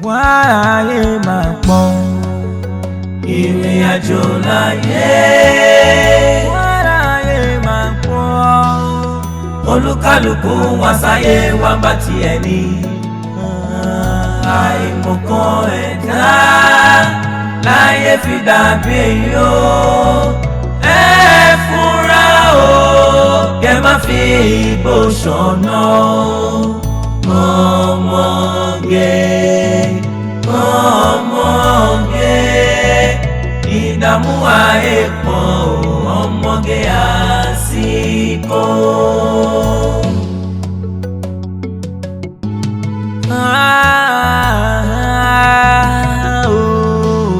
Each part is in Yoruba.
Wàhálà máa pọ̀, ìrìn àjò láyé. Wàhálà máa pọ̀, olúkálùkù wá sáyé wá bá tiẹ̀ ní. Àìmọ̀kan ẹ̀dá láyé fi dàbí èyí o. Ẹ fúnra o, kẹ má fi ìbò ṣọ̀nà. Ọmọge, ọmọge, ìdààmú ayé pọ̀ o, ọmọge àsìkò. Ah, oh,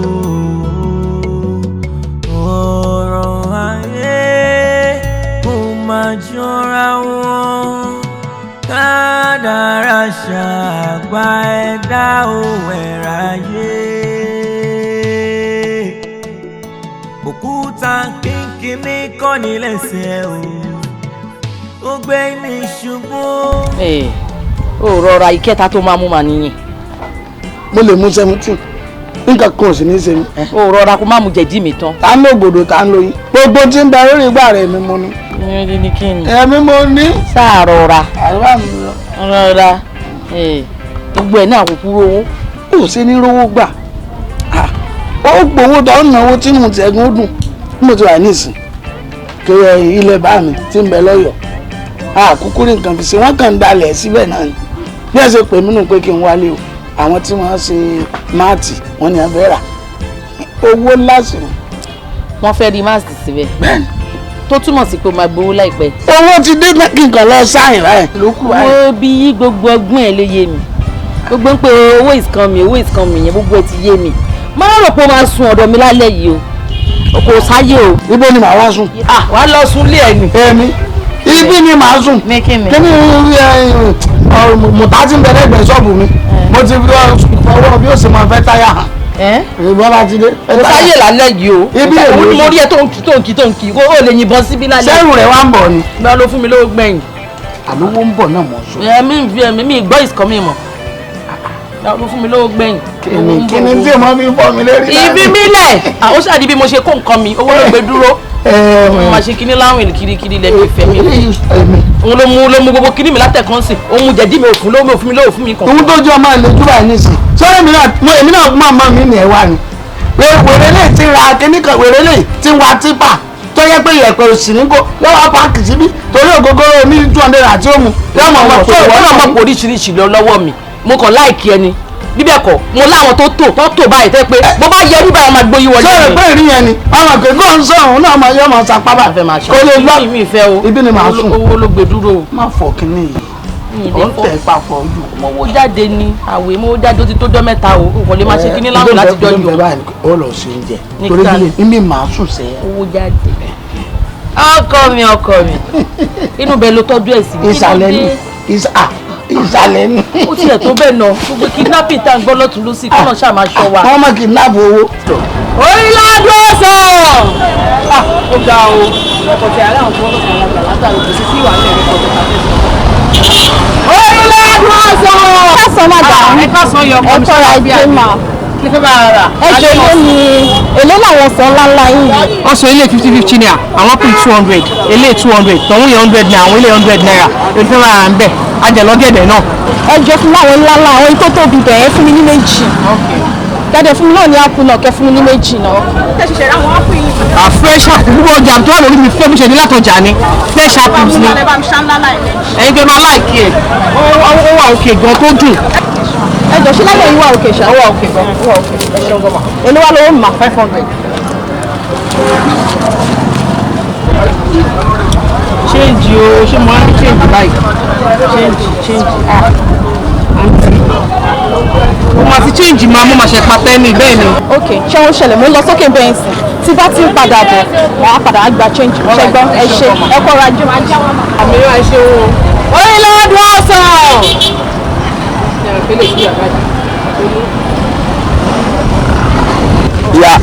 ọ̀rọ̀ ayé kò máa jọra wọn, kádàrá ṣàgbà ẹ̀dá òwẹ̀ráyé. Òkúta kínkínní kọ́ ní lẹ́sẹ̀ o, ó gbé ní ṣubú. Ó rọra, ìkẹta tó máa mú màá nìyẹn. Mo lè mú 17, nǹkan kan ò sì ní í ṣe mí. Ó rọra kó má mu jẹ̀dí mi tán. Ta ń lo gbòdò, ta ń lo yín, gbogbo tí ń bẹ lórí igbá rẹ̀ mi mo ní. Ní kí ni. Ẹ̀mí mo ní. Sáà rọra. Àríwá mi lọ. Rọra, gbogbo ẹ̀ náà kò kúrò owó. Ó ṣe ní rówó gbà, ó gbowó tó ń náwó tí mo ti ẹ̀gún ó dùn bí mo ti wà nísìn kí ilẹ̀ bá mi ti ń bẹ lọ́yọ̀ọ́, àkúkú rí nǹkan fi ṣe, wọ́n kàn ń dalẹ̀ síbẹ̀ náà ni. Bí ẹ ṣe pè mí nù pé kí n wálé o, àwọn tí wọ́n ṣe máàtì wọ́n ní abẹ́ rà, owó ńlá sí ni. Wọ́n fẹ́ rí máàsì síbẹ̀. Bẹ́ẹ̀ni. Tó túmọ̀ sí pé o máa gbowó láìpẹ́. Owó ti dé, kí n kàn lọ sáyìn báyìí ló kù báyìí. Wo bí yí gbogbo ọgbọ́n ẹ̀ ló yé mi, gbogbo ń pe owó is coming, owó is coming yẹn, gbogbo ẹ̀ ti yé mi. Má rò pé o máa sun ọ̀dọ̀ mi lálẹ́ yìí o, kò sáyé o. Ibo ni màá wá sùn? Ah, wàá lọ sùn lé ẹ̀ nì. Èmi, ibi ni màá sùn. Ní kí ni? Kí ni mùtá tí ń bẹ lẹ́gbẹ̀ẹ́ ṣọ́ọ̀bù mi, mo ti fi ọwọ́ bí ó sì máa fẹ́ táyà hàn. Ìbọn bá ti dé. Kò sáyè lálẹ́ yìí o. Ibi èmi Òun ni mo rí ẹ tó ń kí, tó ń kí, tó ń kí, ó lè yìnbọn síbí lálẹ́. Sẹ́rù rẹ̀ wá ń bọ̀ ni. Gba ló fún mi lówó gbẹ̀yìn. Àlówó ń bọ̀ náà mọ̀ sọ. Ẹ̀mí fi ẹ̀mí mi gbọ́ is coming mọ̀. Gba ló fún mi lówó gbẹ̀yìn. Kí ni tí mo fi fọ́ mi lérí? Ibi mi lẹ̀. Ó ṣàdí bí mo ṣe kó nǹkan mi, owó ló gbé dúró. Mo máa ṣe kíní láwìn kirikiri lẹ́nu ìfẹ́ mi. Òun ló mú gbogbo kíní mi látẹ̀kọ́ sí. Òun jẹ̀dí mi ò fún lówó, mi ò fún mi lówó, fún mi kàn. Ohun tó jẹ́ ọmọ ìlú júbà nísìn sọ́rọ́ èmi náà, èmi náà máa mọ mi ní ẹ̀ wá ni. Wèrè lè ti ra kíní kan, wèrè lè ti wa tipa tó yẹ pé ìyẹ̀pẹ̀ òsì ní kó yọ wá páàkì síbí torí ògógóró ní 200 àti òmù yọ mọ̀ mọ̀ tó ìwọ náà mọ̀ pé oríṣiríṣi lọ lọ́wọ́ mi, mo kàn láìkí ẹni bíbẹ̀ kọ́, mo láwọn tó tò báyìí tẹ́ pé bó bá yẹ bíbá máa gbóyún wọlé. Sọ̀rọ̀ pé ìrí yẹn ni ọmọ pé kó ń sọ òun náà máa yọ ọmọ sapá bá kó lè lọ. Mi ìfẹ́ o. Ibi ni màá sùn. Owó ló gbé dúró o. Má fọ kínní yìí, ò ń tẹ̀ papọ̀ jù. Mo wo jáde ni àwẹ̀, mo jáde, ó ti tó jọ́ mẹ́ta o, kò lè máa ṣe kínní láwùjọ láti jọ yìí o. Ó lọ sí oúnjẹ torí bí mi màá sùn sẹ́. Owó jáde, ọkọ mi, ọkọ mi, inú bẹ́ẹ̀ ló tọ́jú ẹ̀ sí. Ìsàlẹ̀ ni, ìsàlẹ̀ ni. Ó tiẹ̀ tó bẹ́ẹ̀ náà, gbogbo kidnapping tá à ń gbọ́ lọ́tún lọ́sì, kọ́nà ṣáà máa ṣọ́ wa. Wọ́n mọ̀ kidnap owó. Orílẹ̀-èdè ọ̀sán. Ó ga o, ọkọ̀ tí aláwọ̀ tó wọ́n kàn lágbà látàrí kò sí sí ìwà ní ẹ̀rọ tó ta fẹ́ sọ. Orílẹ̀-èdè ọ̀sán. Kásán, madam. Ẹ káàsán yọ ọkọ mi. Ẹ kọ́ra ẹjẹ́ mà. Kí fẹ́ bá a rà? Ẹ jọ, èló ni, èló làwọn ọsàn ńláńlá yìí? Ọsàn ilé 50 50 naira, àwọn pin 200, ilé 200, tọ̀hún yẹn 100 naira, àwọn ilé 100 naira. Èyí fẹ́ bá a ń bẹ̀ ajẹ̀lọ́gẹ̀dẹ̀ náà. Ẹ jọ, fún láwọn ńláńlá, àwọn tó tóbi bẹ̀ẹ́, fún mi ní méjì. Kẹ́dẹ̀ fún mi náà ní apple náà, kẹ́ fún mi ní méjì náà. À, fresh apple, gbogbo ọjà tó wà lórí mi fẹ́ mi ṣe ní látọjà ni, fresh apples ni. Ẹ̀yin fẹ́ máa like ẹ̀, ó wà òkè gan tó dùn. Ẹ jọ, ṣé lálẹ́ yìí wà òkè ṣá? Ó wà òkè gan, ó wà òkè. Ẹ ṣeun gan ma. Èló wà lówó mà? 500. Change o, ṣé mo á ní change báyìí? Change, change, ah, àǹtí, mo máa ti change, máa mo máa ṣe patẹ́ ní bẹ́ẹ̀ ni. Ok, ṣé wọ́n ṣẹlẹ̀, mo ń lọ sókè bẹ́ẹ̀ sìn, tí bá ti ń padà bọ̀, wọ́n á padà á gba change. Ṣe gbọ́? Ẹ ṣe, ẹ kọ́ra ajé máa já wọn. Àmì yóò, ẹ ṣe o. Orílẹ̀-èdè ọ̀sán. Ìyá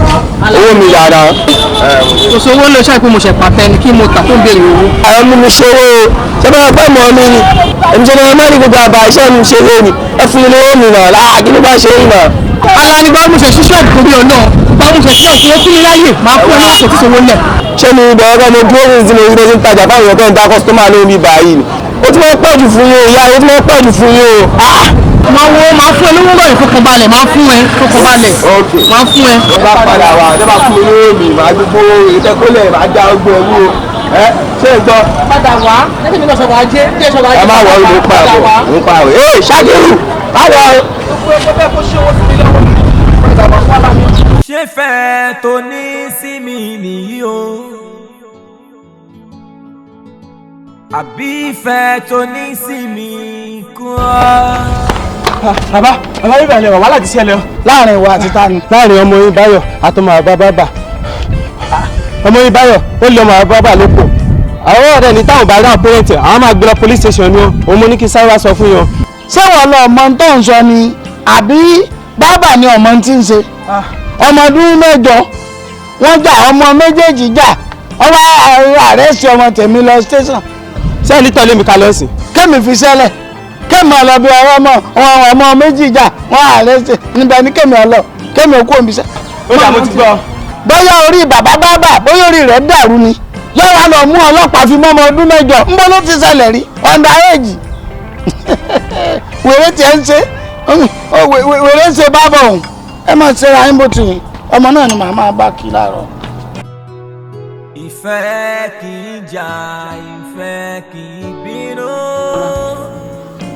owó mi dáadáa. Kò sówó lọ ṣáà pé mo ṣe pàtẹ ni kí mo tà tó ń béèrè owó. Àwọn mú mi ṣòwò ṣé bá pẹ́ mọ́ mi ni èmi ṣe máa ní gbogbo àbá iṣẹ́ mi ṣe lé ni ẹ fún mi lówó mi náà láà kí ló bá ṣe é náà. Alani bá mo ṣe ṣí ṣọ́ọ̀bù torí ọ̀nà bá mo ṣe ṣí ṣọ́ọ̀bù tó fún mi láyè máa fún ẹ ní àpò tí sowó lẹ̀. Ṣé mi ibẹ̀ ọkọ mo dúró ní ìsinmi ìsinmi tí ń tajà fáwọn èèyàn tó ń dá kọ́sítọ́mà lóhùn mi báyìí ni ó ti máa ń pọ̀jù fún yín o ìyá ó ti máa ń pọ̀jù fún yín o. Máa wo máa fún ẹ lówó lọ́yìn fọkànbalẹ̀ máa fún ẹ fọkànbalẹ̀ máa fún ẹ. Ó bá padà wá tó bá fún mi lówó mi màá gbogbo ìtẹ́kọ́lẹ̀ màá dá ogbó ẹ̀wú o ẹ ṣé ń gbọ́. Padà wá lẹ́sìn mi lọ sọ̀rọ̀ ajé jẹ́ sọ̀rọ̀ ajé. Ẹ má wọrí mo pa àbọ̀ mo pa àbọ̀ ee ṣáàkiri báwo. Ṣé fẹ́ tó ní sí mi nìyí o, àbí ìfẹ́ tó ní sí mi kú ọ. Bàbá bàbá bíbẹ̀ ni wàhálà ti ṣẹlẹ̀ o. Láàrin ìwà àti tani. Láàrin ọmọ yín Báyọ̀ àtọmọ àbá bàbà. Ọmọ yín Báyọ̀ ó lé ọmọ àbá bàbà lóko. Àwọn ọ̀rẹ́ ní táwọn bá rí àwọn pẹ́rẹ́ǹtì àwọn máa gbé lọ police station ni òun mo ní kí sáré wá sọ fún yín. Ṣé wọ́n lọ ọmọ tó ń sọ ni àbí bàbá ni ọmọ tí ń ṣe? Ọmọ ọdún mẹ́jọ wọ́n jà ọmọ méjèèjì jà ọwọ́ ààrẹ sí ọmọ tèmi lọ station. Ṣé ẹni tọ́lé mi kalẹ̀ ọ̀sìn? Kémi fi sẹ́lẹ̀ kémi ọlọ bí ọwọ́ mọ wọn ọmọ méjì jà wọn ààrẹ sí níbẹ̀ ní kémi ọlọ kémi òkú òbí sẹ́. Ó dà mo ti gbọ́. Bóyá orí bàbá bàbá bóyá orí rẹ̀ dàrú ni yóò wá lọ mú ọlọ́pàá fi mọ́mọ ọdún mẹ́jọ ńbọ́ ló ti ṣẹlẹ̀ rí under age. Wèrè tiẹ̀ ń ṣe wèrè ń ṣe bábọ̀ òun ẹ máa ṣe ra yín bó ti yìn ọmọ náà ni màá máa bá kí láàárọ̀. Ìfẹ́ kì í jà, ìfẹ́ kì í bínú.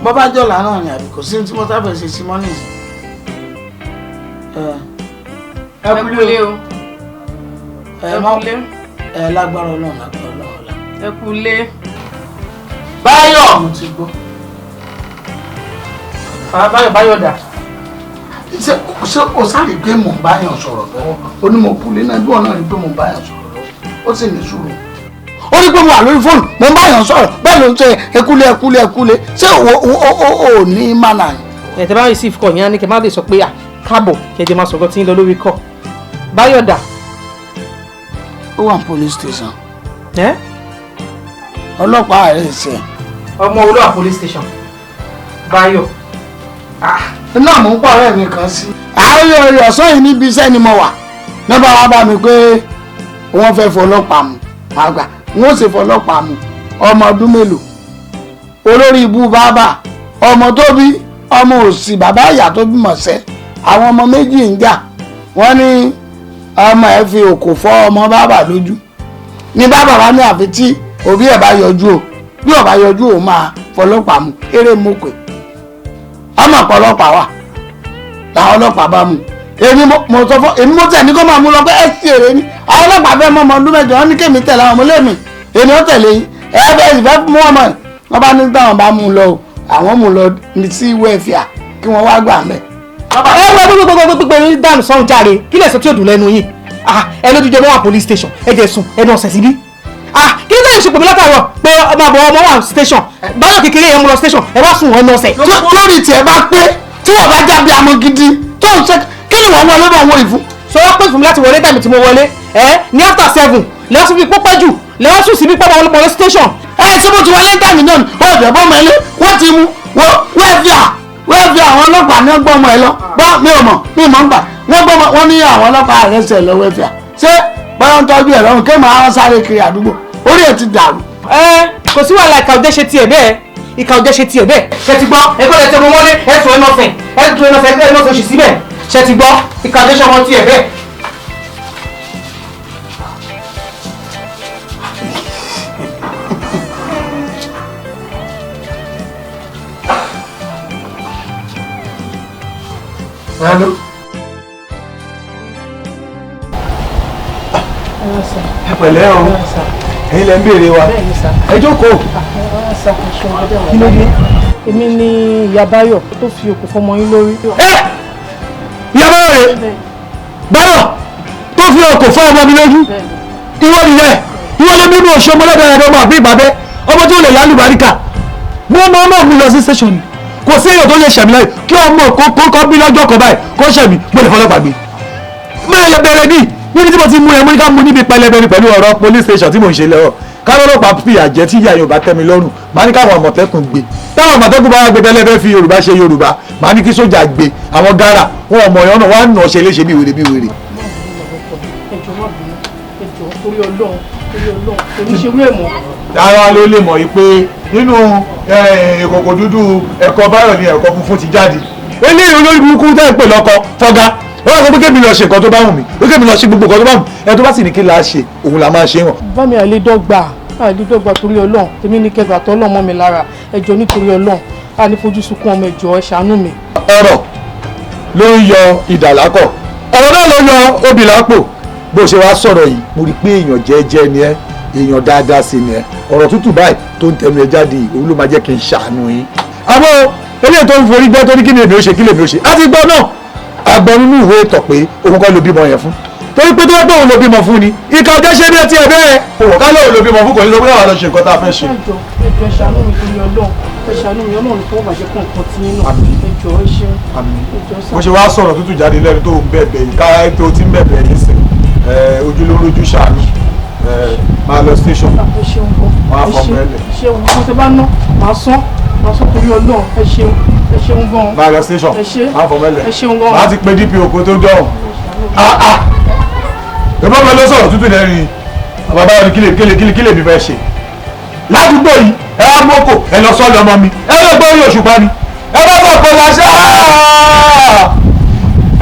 Bọ́bá jọ̀lá náà ni àbí kò sí tí mo sábẹ̀ ṣe sí mọ́nì. Ẹ kúlé o. Ẹ ẹ lágbára Ọlọ́run lágbára Ọlọ́run ọ̀la. Ẹ kúlé. Báyọ̀. Mo ti gbọ́. Báyọ̀ Báyọ̀ dà. Ṣé o sáré pé mò ń báyọ̀ sọ̀rọ̀ lọ́wọ́? Onímọ̀kúlé náà bí wọn náà rí pé mò ń báyọ̀ sọ̀rọ̀ lọ́wọ́. Ó sì ní sùúrù. Ó rí pé mo wà lórí fóònù mo ń báyọ̀ sọ̀rọ̀ bẹ́ẹ̀ ló ń ṣe ekúlé ekúlé ekúlé ṣé o ò ní mánà ni. Ẹ tẹ bá receive call yẹn á ní kẹ má lè sọ pé à káàbọ̀ kẹjẹ máa sọ̀rọ̀ tí ń lọ lórí call. Báyọ̀ dà. Ó wà ní police station. Ẹ? Ọlọ́pàá rẹ̀ ṣe. Ọmọ olúwa police station. Báyọ̀. Iná mò ń pọ̀ ọ̀rẹ́ mi kan sí. Àárẹ̀ ọ̀sán yìí níbi iṣẹ́ ni mo wà. Nọ́bà wa bá mi pé wọ́n fẹ́ fọlọ́pàá mu. Àgbà wọ́n sì fọlọ́pàá mu. Ọmọ ọdún mélòó? Olórí ibú bàbá. Ọmọ tó bí ọmọ òsì bàbá ìyá tó bímọ sẹ́. Àwọn ọmọ méjì ń jà. Wọ́n ní ọmọ ẹ̀ fi òkò fọ́ ọmọ bàbá lójú. Ní bàbá wa ní àfi tí òbí ẹ̀ bá yọjú o. Bí ó bá yọjú o máa fọlọ́pàá mu. Eré mo pè. Ọmọ ọ̀pọ̀lọpàá wà làwọn ọlọ́pàá bá mú èmi mo sọ fún èmi mo tẹ̀ ní kó máa mú lọ pé ẹ sì èrè ni àwọn ọlọ́pàá fẹ́ mọ ọmọ ọdún mẹ́jọ wọn ní kémi tẹ̀lé àwọn ọmọlẹ́mì èmi ó tẹ̀lé yín ẹ bẹ́ẹ̀ sì fẹ́ mú ọmọ wọn bá ní táwọn bá mú lọ o àwọn mú lọ sí wẹ́ẹ̀fìà kí wọ́n wá gbà mẹ́. Ẹ wọ gbogbogbogbogbò yín dànù sọ́run járe kí lè sọ tí ò dùn lẹ́nu yín ẹ lójú jẹ mọ́ wà police station ẹ jẹ sùn ẹnu ọ̀sẹ̀ síbí. Kí ló dé ṣe pèmí látàárọ̀ pé ọmọ àbọ̀ ọmọ wà station Báyọ̀ kékeré yẹn mú lọ station ẹ wá sùn ẹnu ọ̀sẹ̀. Lórí tiẹ̀ bá pé tí wọ́n bá jábí amọ̀ gidi tó ń ṣe kí ni wọ́n wọlé bá wọ́n ìfún. Sọ wá pé fún mi láti wọlé tàbí tí mo wọlé ẹ ní after 7 lẹ́wọ́n sún fi pọ́pẹ́ jù lẹ́wọ́n sùn síbi pọ́pọ́ ọlọ́pàá station. Ẹ ṣé mo ti wọlé tàbí náà ó jẹ́ bọ́ ọmọ ẹ lé wọ́n ti mú wẹ́ẹ̀fì àwọn ọlọ́pàá ní gbọ́ ọmọ ẹ lọ gbọ́ mi ò mọ̀ mi mọ̀ ń gbà wọ́n gbọ́ wọ́n ní àwọn ọlọ́pàá àrẹ́sẹ̀ lọ wẹ́ẹ̀fì à ṣé báyọ̀ ń tọ́jú ẹ̀ lọ́rùn kéèmọ̀ àwọn sáré kiri àdúgbò orí ẹ̀ ti dàrú. Ẹ kò sí wàhálà ìkà òjẹ́ ṣe tiẹ̀ bẹ́ẹ̀ ìkà òjẹ́ ṣe tiẹ̀ bẹ́ẹ̀. Ṣe ti gbọ́ ẹ̀kọ́ lẹ tẹ mo wọlé ẹ̀sùn ẹ̀nà ọ̀fẹ́ ẹ̀sùn ẹ̀nà ọ̀fẹ́ ẹ̀nà ọ̀fẹ́ oṣù síbẹ̀ ṣe ti gbọ́ ìkà òjẹ́ ṣe ọmọ tiẹ̀ bẹ́ẹ̀. Hello. Ẹ pẹ̀lẹ́ o, ẹ̀yin lẹ ń béèrè wa. Ẹ jókòó. Kí ló dé? Èmi ni ìyá Báyọ̀ tó fi òkú fọmọ yín lórí. Ẹ! Ìyá Báyọ̀ rè? Báyọ̀ tó fi òkú fọ́ ọmọ mi lójú. Ìwọ nìyẹn, ìwọ ló bínú oṣù ọmọlẹ́dẹ̀ ẹ̀rọ ọmọ àbí ìbàbẹ́ ọmọ tí ó lè lálùbáríkà. Mo máa máa mú lọ sí station. Kò sí èèyàn tó lè ṣẹ̀mí láyè kí ọmọ kó kọ́ bí lọ́jọ́ kan báyìí kó ṣẹ̀mí mo lè fọlọ́pàá gbé. Máa bẹ̀rẹ̀ ní níbi tí mo ti mú ẹ, mo ní ká mú níbi pẹlẹbẹ ni pẹ̀lú ọ̀rọ̀ police station tí mò ń ṣe lọ́wọ́. Kálọ́lọ́pàá fìyà jẹ tí ìyá Yorùbá tẹ́ mi lọ́rùn, màá ní káwọn àmọ̀tẹ́kùn gbé. Táwọn àmọ̀tẹ́kùn bá wá gbé tẹ́lẹ̀ fi Yorùbá ṣe Yorùbá, màá ní kí sójà gbé. Àwọn gárà wọn ọmọ ìyọ́nà wọn á nà ṣe léṣe bí wèrè bí wèrè. Ẹjọ́ má bínú, ẹjọ́ torí Ọlọ́run, torí Ọlọ́run, kò ní ṣe wí ẹ̀ mọ́. Ara ló lè mọ̀ yìí pé nínú ìkòkò dúdú ẹ̀kọ́ báyọ̀ ni ẹ̀kọ́ funfun ti jáde. Eléyìí olórí burúkú tẹ́ ń pè lọ́kọ fọ́gá. Wọ́n sọ pé kémi lọ ṣe nǹkan tó bá wù mí, pé kémi lọ ṣe gbogbo nǹkan tó bá wù mí. Ẹ tó bá sì ní kí la ṣe, òun la máa ṣe hàn. Bá mi àìlédọ́gba, àìlédọ́gba torí Ọlọ́run, tèmi ní kẹgbà tọ́ lọ́mọ mi lára, ẹjọ́ nítorí Ọlọ́run, a ní fojú sunkún ọmọ, ẹjọ́ ẹ ṣàánú mi. Ọ̀rọ̀ ló ń yọ idà lákọ̀, ọ̀rọ̀ náà ló yọ obì lápò. Bó ṣe wá sọ̀rọ̀ yìí, mo rí i pé èèyàn jẹ́jẹ́ ni ẹ́, èèyàn dáadáa sí ni ẹ́. Ọ̀rọ̀ tútù báyìí tó ń tẹnu ẹ jáde yìí, òun ló máa jẹ́ kí n ṣàánú yín. Àmọ́ eléyìí tó ń forí gbọ́ tó ní kí ni èmi ó ṣe, kí lèmi ó ṣe, á ti gbọ́ náà. Àgbọ̀ nínú ìwé ìtọ̀ pé òun kọ́ ló bímọ yẹn fún, torí pé tó bá pé òun ló bímọ fún ni ìka ọjọ́ ṣe bí ẹ ti ẹ̀ bẹ́ẹ̀. Òwò ká lóun ló bímọ fún, kò ní ló bóyá wà lọ ṣe nǹkan tá a fẹ́ ṣe. Ẹjọ́ ẹjọ́ ẹ ṣàánú mi torí Ọlọ́run, ẹ ṣàánú mi, Ọlọ́run fọwọ́ bàjẹ́ kàn nǹkan tí yín náà. Ẹjọ́ ẹ ṣeun. Ẹjọ́ sá. Bó ṣe wá sọ̀rọ̀ tútù jáde lẹ́nu tó ń bẹ̀bẹ̀ yìí, ká tó ti ń bẹ̀bẹ̀ yìí sìn, ojú ló rójú ṣàánú, máa lọ station. Ẹ ṣeun gan. Máa fọmọ ẹ lẹ̀. Ẹ ṣeun, mo ti bá ná, màá sán, màá sán torí Ọlọ́run, ẹ ṣeun, ẹ ṣeun gan. Máa lọ station, Ẹ ṣe. máa fọmọ ẹ lẹ̀. Ẹ ṣeun gan. Máa ti pe DPO kó tó dọ̀hùn. Ìbọn mi ló sọ̀rọ̀ tútù lẹ́nu yìí. Bàbá mi kílè kílè kílè kílè mi fẹ́ ṣe. Ládùúgbò yìí, ẹ wá mọ́kò, ẹ lọ sọ́ọ̀lù ọmọ mi, ẹ lọ gbọ́ orí òṣùpá ni. Ẹ bá bọ̀ kó láṣẹ.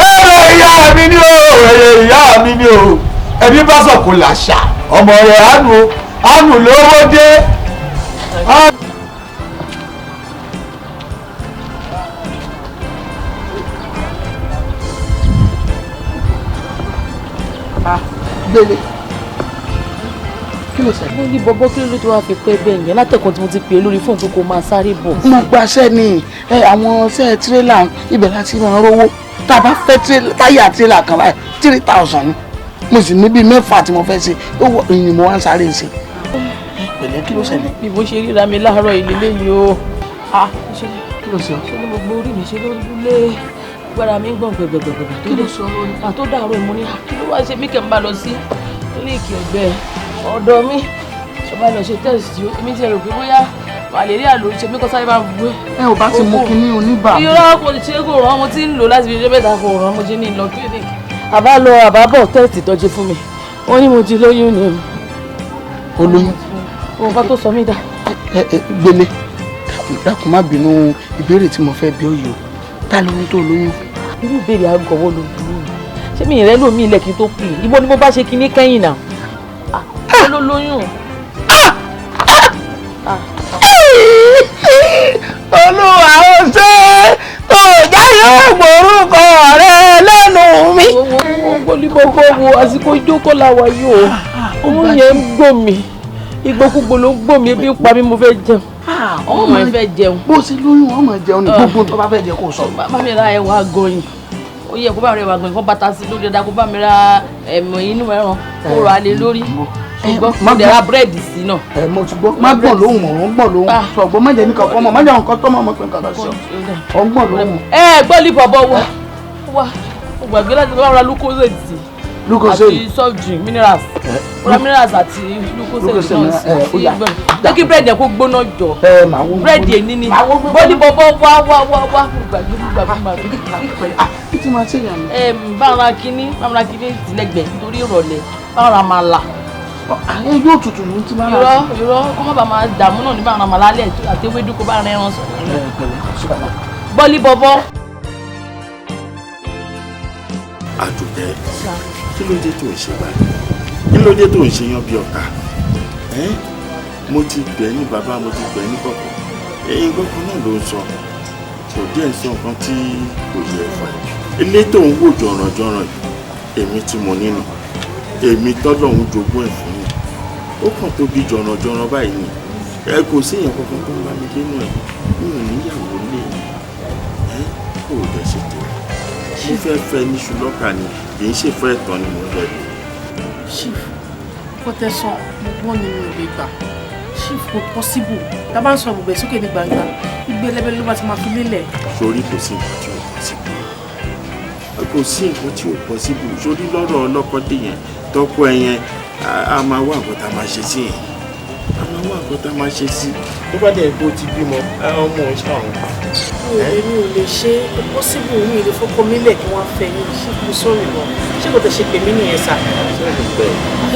Ẹ̀rọ ìyá mi ni o, ẹ̀rọ ìyá mi ni o. Ẹbí bá sọ̀ kó làṣà, ọmọ rẹ̀ àánú àánú lówó dé. Gbélé, kí ló ṣẹlẹ̀? Mo ní bọ́bọ́ kí ló tó wá fi pẹ́ bẹ́ẹ̀ yẹn látẹ̀kùn tí mo ti pè é lórí fóònù pé kó máa sáré bọ̀. Mo gbaṣẹ́ ni àwọn ṣẹ́ tírélà ibẹ̀ láti máa rówó. Tá a bá fẹ́ táyà tírélà kan báyìí 3,000 ni, mo sì ní bíi mẹ́fà tí mo fẹ́ ṣe, owó ìyìn mo wá ń sáré ṣe. Pẹ̀lẹ́, kí ló ṣẹlẹ̀? Bí mo ṣe ríra mi láàárọ̀ ìlélẹ́ yìí o. Kí ló ṣe ọ́? Ṣé ni gbogbo orí mi ṣe ló lé agbára mi ń gbọ̀n gbẹ̀gbẹ̀gbẹ̀ tó lè sọ àtó dàrú mo ní kí ló wá ṣe mí kẹ́ ń bá lọ sí kílíìkì ẹ̀gbẹ́ ọ̀dọ̀ mi ṣe bá lọ ṣe tẹ́sítì ó èmi ti rò pé bóyá màlẹ́ríà ló ń ṣe mí kọ́ sáré bá ń gbé. Ẹ ò bá ti mú kinní oníbà. Irọ́ kò ṣe kò rán, mo ti ń lò láti fi ṣe mẹ́ta kò rán, mo ṣe ní lọ kílíìkì. Àbá lọ àbá bọ̀ tẹ́sítì tọ́jú fún mi, wọ́n ní mo ti lóyún ni o. O lóyún? Òun bá tó sọ mí dà. Ẹ ẹ Gbélé, dákun má bínú ìbéèrè tí mo fẹ́ bi ọ́ yìí o, ta lóyún tó lóyún fún? Irú ìbéèrè àgọ̀wọ́ ló burú mi, ṣé mi ìrẹ́ lòmí ilẹ̀ kí n tó pè é, ibo ni mo bá ṣe kinní kẹ́yìn náà? Ṣé ló lóyún? Olúwa ó ṣe tó jáyé ògbórúkọ rẹ lẹ́nu mi. Gbólígbogbo wo àsìkò ìjókòó la wà yìí o, òun yẹn ń gbò mí, ìgbòkúgbò ló ń gbò mí, ebi ń pa mí, mo fẹ́ jẹun. Ọmọ mi fẹ́ jẹun. Bó ṣe lóyún ọmọ jẹun ní gbogbo tó bá fẹ́ jẹ kó sọ. Bá mi ra ẹ̀wà gọ̀yìn, ó yẹ kó bá mi ra ẹ̀wà gọ̀yìn, kó bàtà sí lórí ẹ̀dá, kó bá mi ra ẹ̀mọ̀ inú ẹran, kó rà lé lórí. Ṣùgbọ́n mo dẹ̀ ra búrẹ́dì sí náà. Ẹ mo ti gbọ́, má gbọ̀n lóhùn, mọ̀ ń gbọ̀n lóhùn. Ṣùgbọ́n má jẹ́ ní kankan mọ̀, má jẹ́ nǹkan tó mọ̀ mọ̀ pé nǹkan kan sọ. Ọ̀ ń gbọ̀n lóhùn. Ẹ gbọ́ lip ọ̀bọ wa, wa mo gbàgbé láti bá ra Lucozade sí. Lucozade àti soft drink minerals. Ra minerals àti Lucozade náà sí. Jẹ́ kí búrẹ́dì yẹn kó gbóná jọ. Búrẹ́dì èní ni. Bọ́lí bọ́bọ́ wá wá wá wá. Mo gbàgbé mo gbàgbé mo gbàgbé. Kí tí máa ṣe yàn mí? Bá ra kíní, bá ra kíní tìlẹ́gbẹ̀ẹ́ nítorí ìrọ̀lẹ́, bá ra màlà. Yóò tutù ní tí máa rà. Irọ́ irọ́ kó má bàa máa dààmú náà ní bá ra màlà lẹ̀ àti ewédú kó bá ra ẹran sọ. Bọ́lí bọ́bọ́. Àdùkẹ́, kí ló dé tó ń ṣe báyìí? Kí ló dé tó ń ṣe yan bí ọkà? Mo ti bẹ̀ ní bàbá, mo ti bẹ̀ ní kọ̀kọ̀, ẹ̀yin kọ̀ọ̀kan náà ló ń sọ, kò díẹ̀ sọ nǹkan tí kò yẹ fà ẹ́. Ilé tó ń wò jọ̀rànjọ̀ràn yìí, èmi tí mo nínú, èmi tọ́lọ́hún jogún ẹ̀ fún mi, ó kàn tóbi jọ̀rànjọ̀ràn báyìí ni. Ẹ kò sí èèyàn kankan tó ń bá mi dénú ẹ̀, mi ò níyàwó lé ẹ, kò dẹ̀ ṣe tèmi. Mo fẹ́ fẹ́ ní ṣùlọ́kà ni, kì í ṣe fẹ́ ẹ̀tàn ni mo fẹ́ lò. Chief, kọ́tẹ́sán mo gbọ́ ni mi ò lè gbà. Chief, kò possible. Tá a bá ń sọ gbogbo ẹ̀ sókè ní gbangba, igbe ẹlẹ́bẹ̀ ló bá ti máa fi lélẹ̀. Sórí kò sí nǹkan tí ò possible. Kò sí nǹkan tí ò possible sórí lọ́rọ̀ ọlọ́kọ́dé yẹn, tọ́kọ ẹ yẹn, a máa wá nǹkan tá a máa ṣe sí yẹn, a máa wá nǹkan tá a máa ṣe sí. Tó bá dẹ̀ kó ti bímọ, ọmọ ò ṣàwọn. Mi ò lè ṣe é, possible. Mi ò lè fọkọ mi lẹ̀ kí wọ́n fẹ́ yín. Ṣé mo sọ̀rọ̀ lọ? Ṣé kò tẹ̀ ṣe pè mí nìyẹn sà?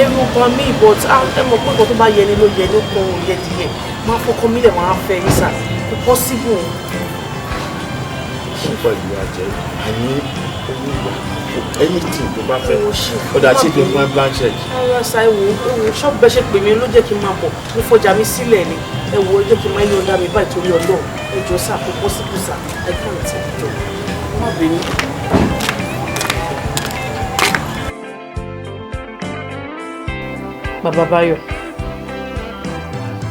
Ẹrù ọkàn mi, but ẹ mọ̀ pé nǹkan tó bá yẹ ni ló yẹ ní kò yẹ díẹ̀. Máa fọkọ mi lẹ̀, wọ́n á fẹ́ yín sà, kò possible. Pẹ̀lú àjẹ́ àní owó wà, anything tó bá fẹ́. Ó dà, sí kí n fún ẹ blank check. Rárá sà, ẹ wò ó, ṣọ́ọ̀bù bẹ́ẹ̀ ṣe pè mí ló jẹ́ kí n máa bọ̀. Mo fọjà mi sílẹ̀ ni. Ẹ wò ó, jẹ́ kí n máa yọ̀ǹda mi báyìí torí Ọlọ́run. Ẹ jọ̀ọ́ sà, kò possible sà, I can't. Ẹ jọ̀ọ́, má bínú. Bàbá Báyọ̀,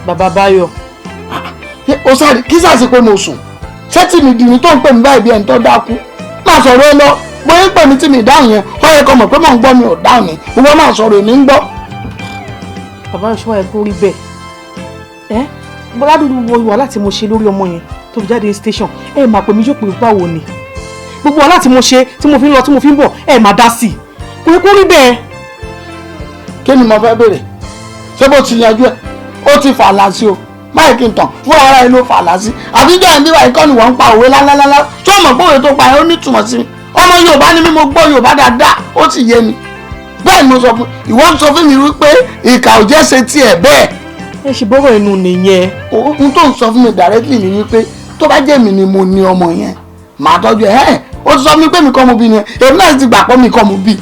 Bàbá Báyọ̀. Ó sáré kí sàṣì pé mo sùn. Ṣé tí mi dìní tó ń pè mí báyìí bí ẹni tó dákú? Máa sọ̀rọ̀ ẹ lọ. Bóyá ń pè mí tí mi dáhùn yẹn, ó yẹ kó mọ̀ pé mò ń gbọ́, mi ò dáhùn ni. Ìwọ máa sọ̀rọ̀, èmi ń gbọ́. Bàbá, ìṣọ́ ẹ kó rí bẹ́ẹ̀. Ẹ bọ́lá dúdú wo wàhálà tí mo ṣe lórí ọmọ yẹn tó fi jáde station, ẹ máa pè mí jókòó. Báwo ni gbogbo wàhálà tí mo ṣe, tí mo fi ń lọ, tí mo fi ń bọ̀, ẹ máa dá sí i? Kò yẹ kó rí bẹ́ẹ̀. Kí ni mo fẹ́ béèrè? Ṣé bó ti yanjú ẹ, ó ti fàlà sí o. Máyì kí n tàn fún ara ẹ ló fàlà sí. Àtijọ́ ẹ̀ ń bíbá ìkọ́ni wọ́n ń pa òwe lálálálá tí ó mọ̀ pé òwe tó pa ẹ̀ ó nítumọ̀ sí mi. Ọmọ Yorùbá ni mí, mo gbọ́ Yorùbá dáadáa, ó sì yé mi. Bẹ́ẹ̀ ni mo sọ fún ìwọ, ń sọ fún mi wípé ìkà ò jẹ́ ṣe tiẹ̀ bẹ́ẹ̀. Ẹ ṣe bọ́rọ̀ inú nìyẹn. Ohun tó ń sọ fún mi directly ni wípé tó bá jẹ́ mi ni mo ní ọmọ yẹn, màá tọ́jú ẹ̀. Ẹ́ ó ti sọ fún mi pé mi kọ́ mo bí ni. Èmi náà ti gbà pọ́ mi kọ́ mo bí.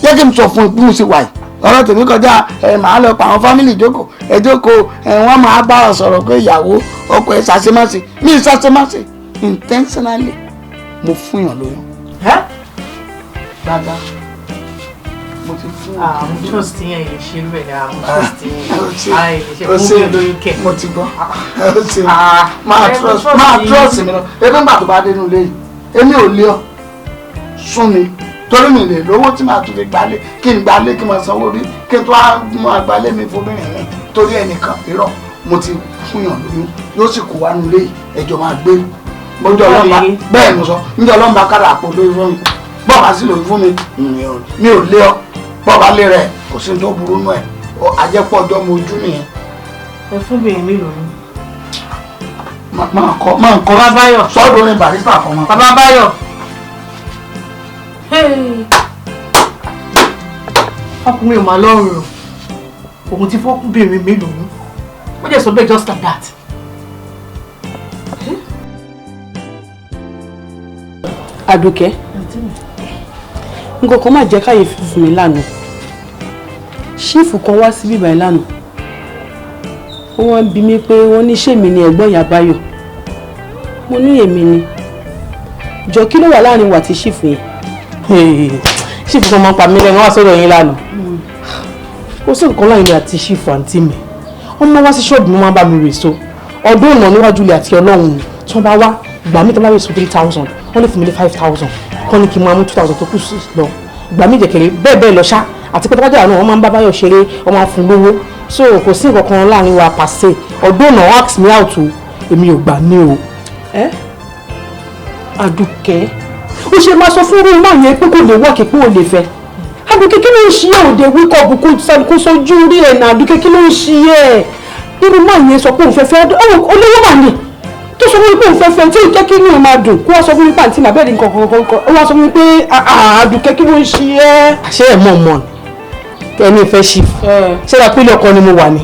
Jẹ́ kí n sọ fún ẹ bí mo ṣe wà yìí, ọ̀rọ̀ tèmi kọjá ẹ. Màá lọ pa àwọn family jókòó, ẹ jókòó ẹ, wọ́n máa bá ọ sọ̀rọ̀ pé ìyàwó ọkọ ẹ ṣàṣemáṣe. Mi ṣàṣemáṣe intentionally, mo fún yàn lóyún. Gbàgbà mo ti fún. Mo trust yẹn, ilé ṣe rẹ̀ ni. Mo trust yẹn, ilé ṣe fún mi lóyún kẹ. Mo ti gbọ́, ó ti máa trust, máa trust mi lọ. Ebi ńgbà tó bá dé inú ilé yìí, èmi ò lé ọ sún mi, torí mi lè lówó tí màá tún fi gbalé, kí n gbalé, kí n máa sanwó rí, kí n tó wá máa gbalé mi fobìnrin mi torí ẹnìkan. Irọ́, mo ti fún yàn lóyún, yóò sì kó wá nulẹ̀ yìí, ẹjọ́ máa gbé mọ́jọ́ ọlọ́mba. Bẹ́ẹ̀ mo sọ, níjọ́ ọlọ́mba kára àpò lóyún fún mi, bọ́ọ̀bá sì lóyún fún mi, mi ò lé ọ. Bọ́ọ̀bá lé rẹ̀, kò sí tó burú nù ẹ̀. Àjẹpọ̀ ọjọ́ mo ojú nìyẹn. Ẹ fún mi mi lóyún. Máa kọ, máa kọ. Bàbá Báyọ̀. Sọ́dọ̀ orin Barrister kan máa. Bàbá Báyọ̀, ọkùnrin ò máa lọ́rùn o. Òun ti fọ́kùnbìnrin mi lóyún, ó jẹ́ sọ bẹ́ẹ̀, just like that. Àdùkẹ́, nǹkan kan máa jẹ́ káyéfì fún mi lánàá. Chief kan wá síbí báyìí lánàá, wọ́n ń bi mí pé wọ́n ní ṣé mi ni ẹ̀gbọ́n ìyá Báyọ̀. Mo ní èmi ni. Jọ, kí ló wà láàrin wa àti chief yẹn? Chief kan máa ń pa mí lẹ́nu wá sọ́dọ̀ yín lánàá. Ó sì nǹkan láàrin mi àti chief. Àǹtí mi, wọ́n máa wá sí ṣọ́ọ̀bù mi, wọ́n máa bá mi rèso ọdún ìnà níwájú ilé àti Ọlọ́run. Tí wọ́n bá wá ìgbà míì, tó bá rèso 3,000, wọ́n lè fún mi ní 5,000, kọ́ ní kí n máa mú 2,000 tó kù lọ. Ìgbà míì jẹ̀kẹ̀rẹ̀ bẹ́ẹ̀ bẹ́ẹ̀ lọ ṣá. Àti pé tọ́jà náà, wọ́n máa ń bá Báyọ̀ ṣeré, wọ́n máa ń fún lówó, so kò sí nǹkan kan láàrin wa pàṣẹ. Ọdún ìnà ask me out o, èmi ò gbà ní o. Ẹ Àdùkẹ́, ó ṣe máa sọ fún irú náà yẹn pé kò lè wọ́ọ̀kì, pé ò lè fẹ́. Àdùkẹ́, kí ló ń ṣe? Òde wíkọ̀bù kó sojú rí ẹ̀ nà. Àdùkẹ́, kí ló ń ṣe ẹ̀? Irú náà yẹn sọ pé òun fẹ́ fẹ́ olówó mà ní, tó sọ fún mi pé òun fẹ́ fẹ́, tí ò jẹ́ kí inú ẹ̀ máa dùn, kó wá sọ fún mi pàǹtí màbẹ́ẹ̀rẹ̀ nǹkan kan kan, ó wá sọ fún mi pé Àdùkẹ́, kí ló ń ṣe ẹ́? Ṣé ẹ̀ mọ̀ mọ̀ ẹni ìfẹ́ chief? Ṣé ra pílẹ̀ ọkọ ni mo wà ní